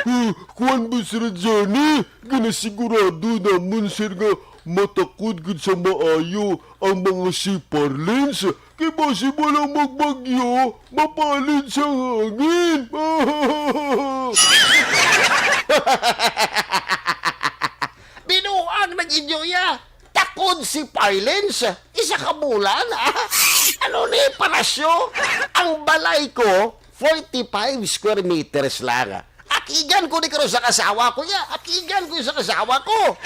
Uh, kuwan ba, Sir Johnny? Ginasigurado namon, sir, nga matakod gid sa maayo ang mga siparlins. Kay basi ba lang magbagyo, mapalid sa hangin. Binuang nag-inyo ya. Takod si Parlins, isa ka bulan, ha? Ano ni, parasyo? Ang balay ko, forty-five square meters lang. Akigan ko ni karon sa kasawa ko niya. Akigan ko sa kasawa ko.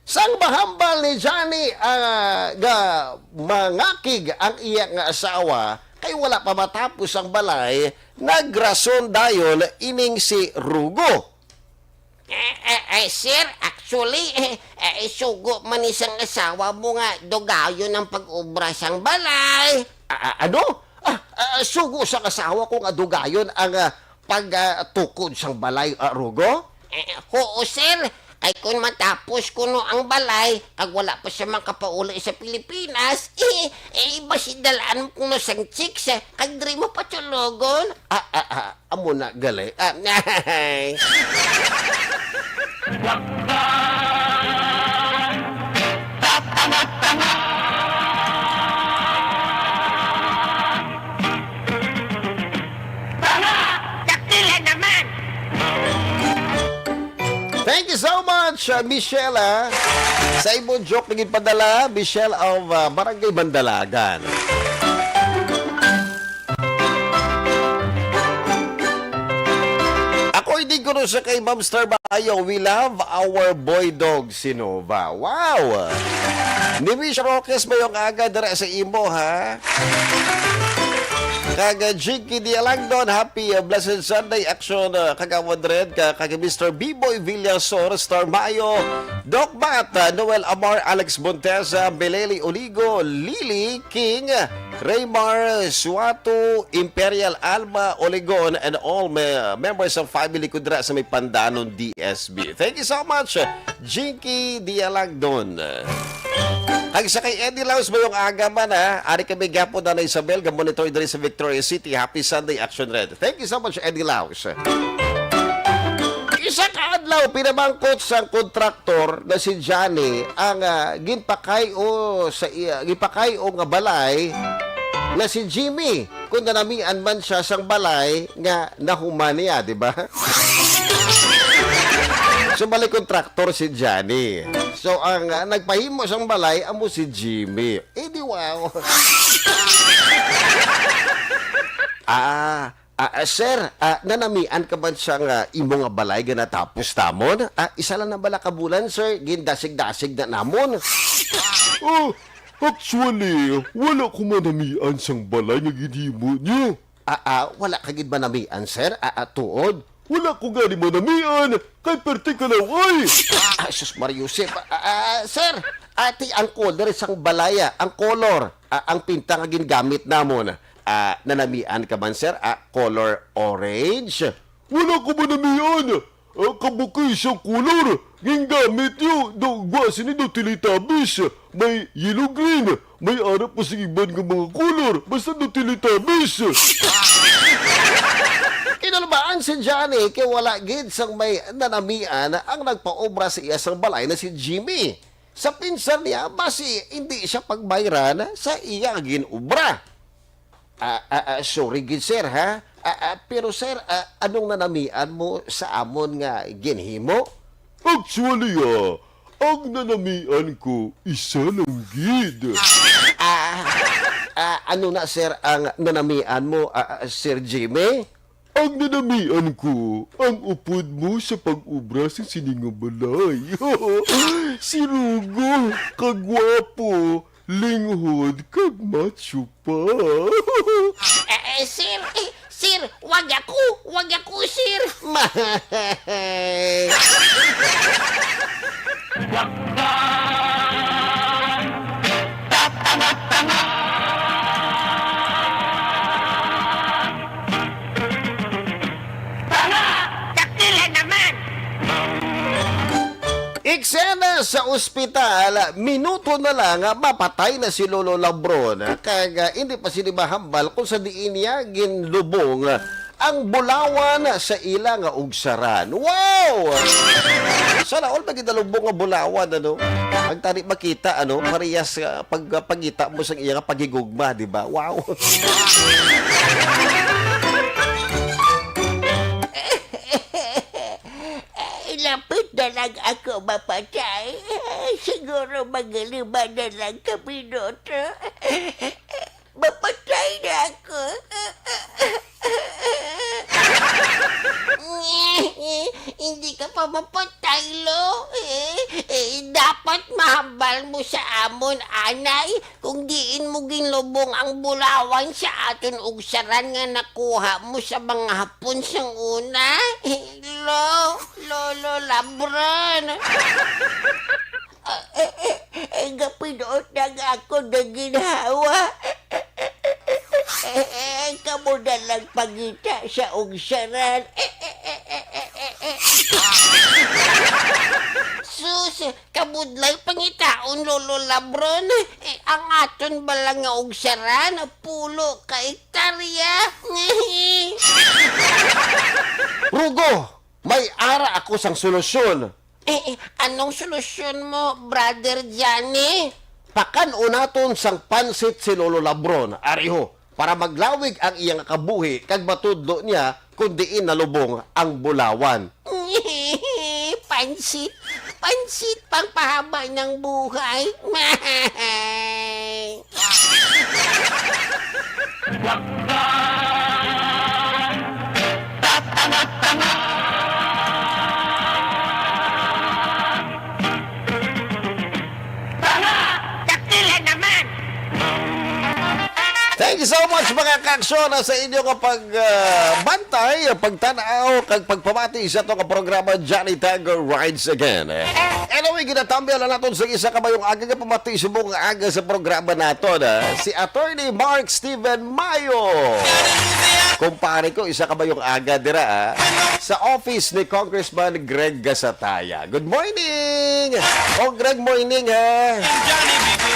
Sang mahambal ni Johnny, ah, nga mangakig ang iya nga asawa, kay wala pa matapos ang balay, nagrason dayon ining si Rugo. Eh, eh, eh, sir, actually, eh, eh, sugo man ni sang asawa mo nga dugayon ang pag-obra sang balay. Ah, ah, ano? Ah, ah, sugo sang asawa ko nga dugayon ang, ah, pag, ah, tukod sang balay, ah, Rugo? Eh, oo, sir. Kay kung matapos kuno ang balay, kag wala pa siya makapauli sa Pilipinas, eh, eh, basi dalaan mo kuno sang chicks, eh, kag diri mo patulogon. Ah, ah, ah, amo na gali. Ah, Dakila naman! Thank you so much, uh, Michelle, ah. Sa imong joke na ginpadala, Michelle of, uh, Barangay Bandalagan. Ako, hindi ko sa kay Ma'am Star Bayo. We love our boy dog, si Nova. Wow! Ni Miss Roques, mayong aga dira sa imo, ha? Kag, uh, Jinky Dialangdon, happy, uh, blessed Sunday, Action, uh, Kagawad Red, ka, kag Mister B-Boy Villasor, Star Mayo, Doc Bat, uh, Noel Amar, Alex Montesa, Beleli Oligo, Lily King, Raymar Suato, Imperial Alma Oligon, and all me-, members of family ko dira sa may Pandanon D S B. Thank you so much, Jinky Dialagdon. Kag sa kay Eddie Laos, mayong aga man, ha. Ari kami gapon, Nanay Isabel, ga-monitor diri sa Victoria City. Happy Sunday, Action Red. Thank you so much, Eddie Laos. Isa ka adlaw, pinamangkot sang kontraktor na si Johnny ang, ah, ginpakay-o sa iya, ginpakay-o nga balay na si Jimmy, kung nanamian man siya sang balay nga nahuman niya, di ba? So, balay kontraktor si Johnny. So, ang, ah, nagpahimo sang balay amo si Jimmy. Eh, di wow. Ah, ah, ah, sir, ah, nanamian ka man sang, ah, imo nga balay nga natapos namon? Ah, isa lang na bala ka bulan, sir, gindasig-dasig na namon. Oh, actually, wala ko manamian sang balay nga ginhimo niyo. Ah, ah, wala ka gid manamian, sir? Ah, ah, tuod? Wala ko gani manamian, kay perte ka law, ay! Ah, sus, Mario Josep. Ah, ah, sir, ati ang color sang balaya, ang color, ah, ang pinta nga gingamit namon. Ah, nanamian ka man, sir? Ah, color orange? Wala ko manamian. Ah, kabukay sang kolor, gingamit niyo, daw, gwa sini daw Teletubbies. May yellow green, may ara pa sing iban nga mga kolor, basta daw Teletubbies. Kinalbaan si Johnny kay wala gid sang may nanamian ang nagpaobra sa iya sang balay na si Jimmy. Sa pinsar niya, basi hindi siya pagbayran sa iya ginobra. Ah, ah, ah, sorry gid, sir, ha? Ah, ah, pero, sir, ah, anong nanamian mo sa amon nga ginhimo? Actually, ah, ang nanamian ko isa lang gid. Ah, ah, ano na, sir, ang nanamian mo, ah, ah, Sir Jimmy? Ang nanamian ko, ang upod mo sa pag-obra sa sini nga balay. Si Rugo, kagwapo, linghod, kag macho pa. Eh, eh, sir, eh, sir, wag ako, wag ako, sir. Mahay. Tanga! Dakila naman! Eksena sa ospital, minuto na lang, mapatay na si Lolo Labron. Kag, ah, hindi pa sini mahambal kung sa diin niya ginlubong ang bulawan sa ila nga ugsaran. Wow! Sana all magidalubong nga bulawan, ano? Ang tani makita, ano? Parehas, ah, pag, pagita mo sa iya nga paghigugma, di ba? Wow! Ay, lapit na lang ako mapatay. Siguro mga lima na lang ka minuto. Mapatay na ako. Hindi ka pa mapatay, Lo. Eh, eh, dapat mahambal mo sa amon, anay, kung diin mo ginlubong ang bulawan sa aton ugsaran nga nakuha mo sa mga Hapon sang una. Eh, Lo, Lolo Labron. Ay, gapinuot na nga ako ng ginhawa. Kamo na lang pangita sa ugsaran. Sus, kabudlay pangitaon, Lolo Labron. Eh, ang aton bala nga ugsaran, pulo ka ektarya. Rugo, may ara ako sang solusyon. Eh, eh, anong solusyon mo, Brother Johnny? Pakan-o naton sang pansit si Lolo Labron, ariho, para maglawig ang iya nga kabuhi kag matudlo niya kon diin nalubong ang bulawan. Pansit, pansit pang pahaba ng buhay. Dakila naman! Thank you so much, mga kaaksyon, sa inyo nga pag, ah, bantay, pagtan-aw, kag pagpamati sa ato nga programa, Johnny Tango Rides Again. Anyway, ginatambyal na naton sa isa ka mayong aga nga pamati subong nga aga sa programa naton, ah, si Attorney Mark Steven Mayo. Kumpare ko, isa ka mayong aga dira, ah, sa office ni Congressman Greg Gasataya. Good morning! O Greg, morning, ha?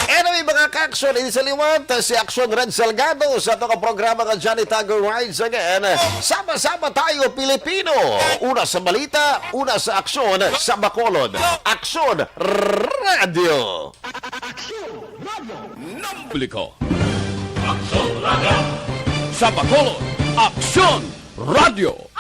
Anyway, mga ka-aksyon, ini sa liwat, si Aksyon Red Salgado sa ato ka programa nga Johnny Tango Rides Again. Sama-sama tayo, Pilipino! Una sa balita, una sa aksyon, sa Bacolod. Aksyon Radio! Aksyon Radio! Publiko. Aksyon Radio! Sa Bacolod, Aksyon Radio!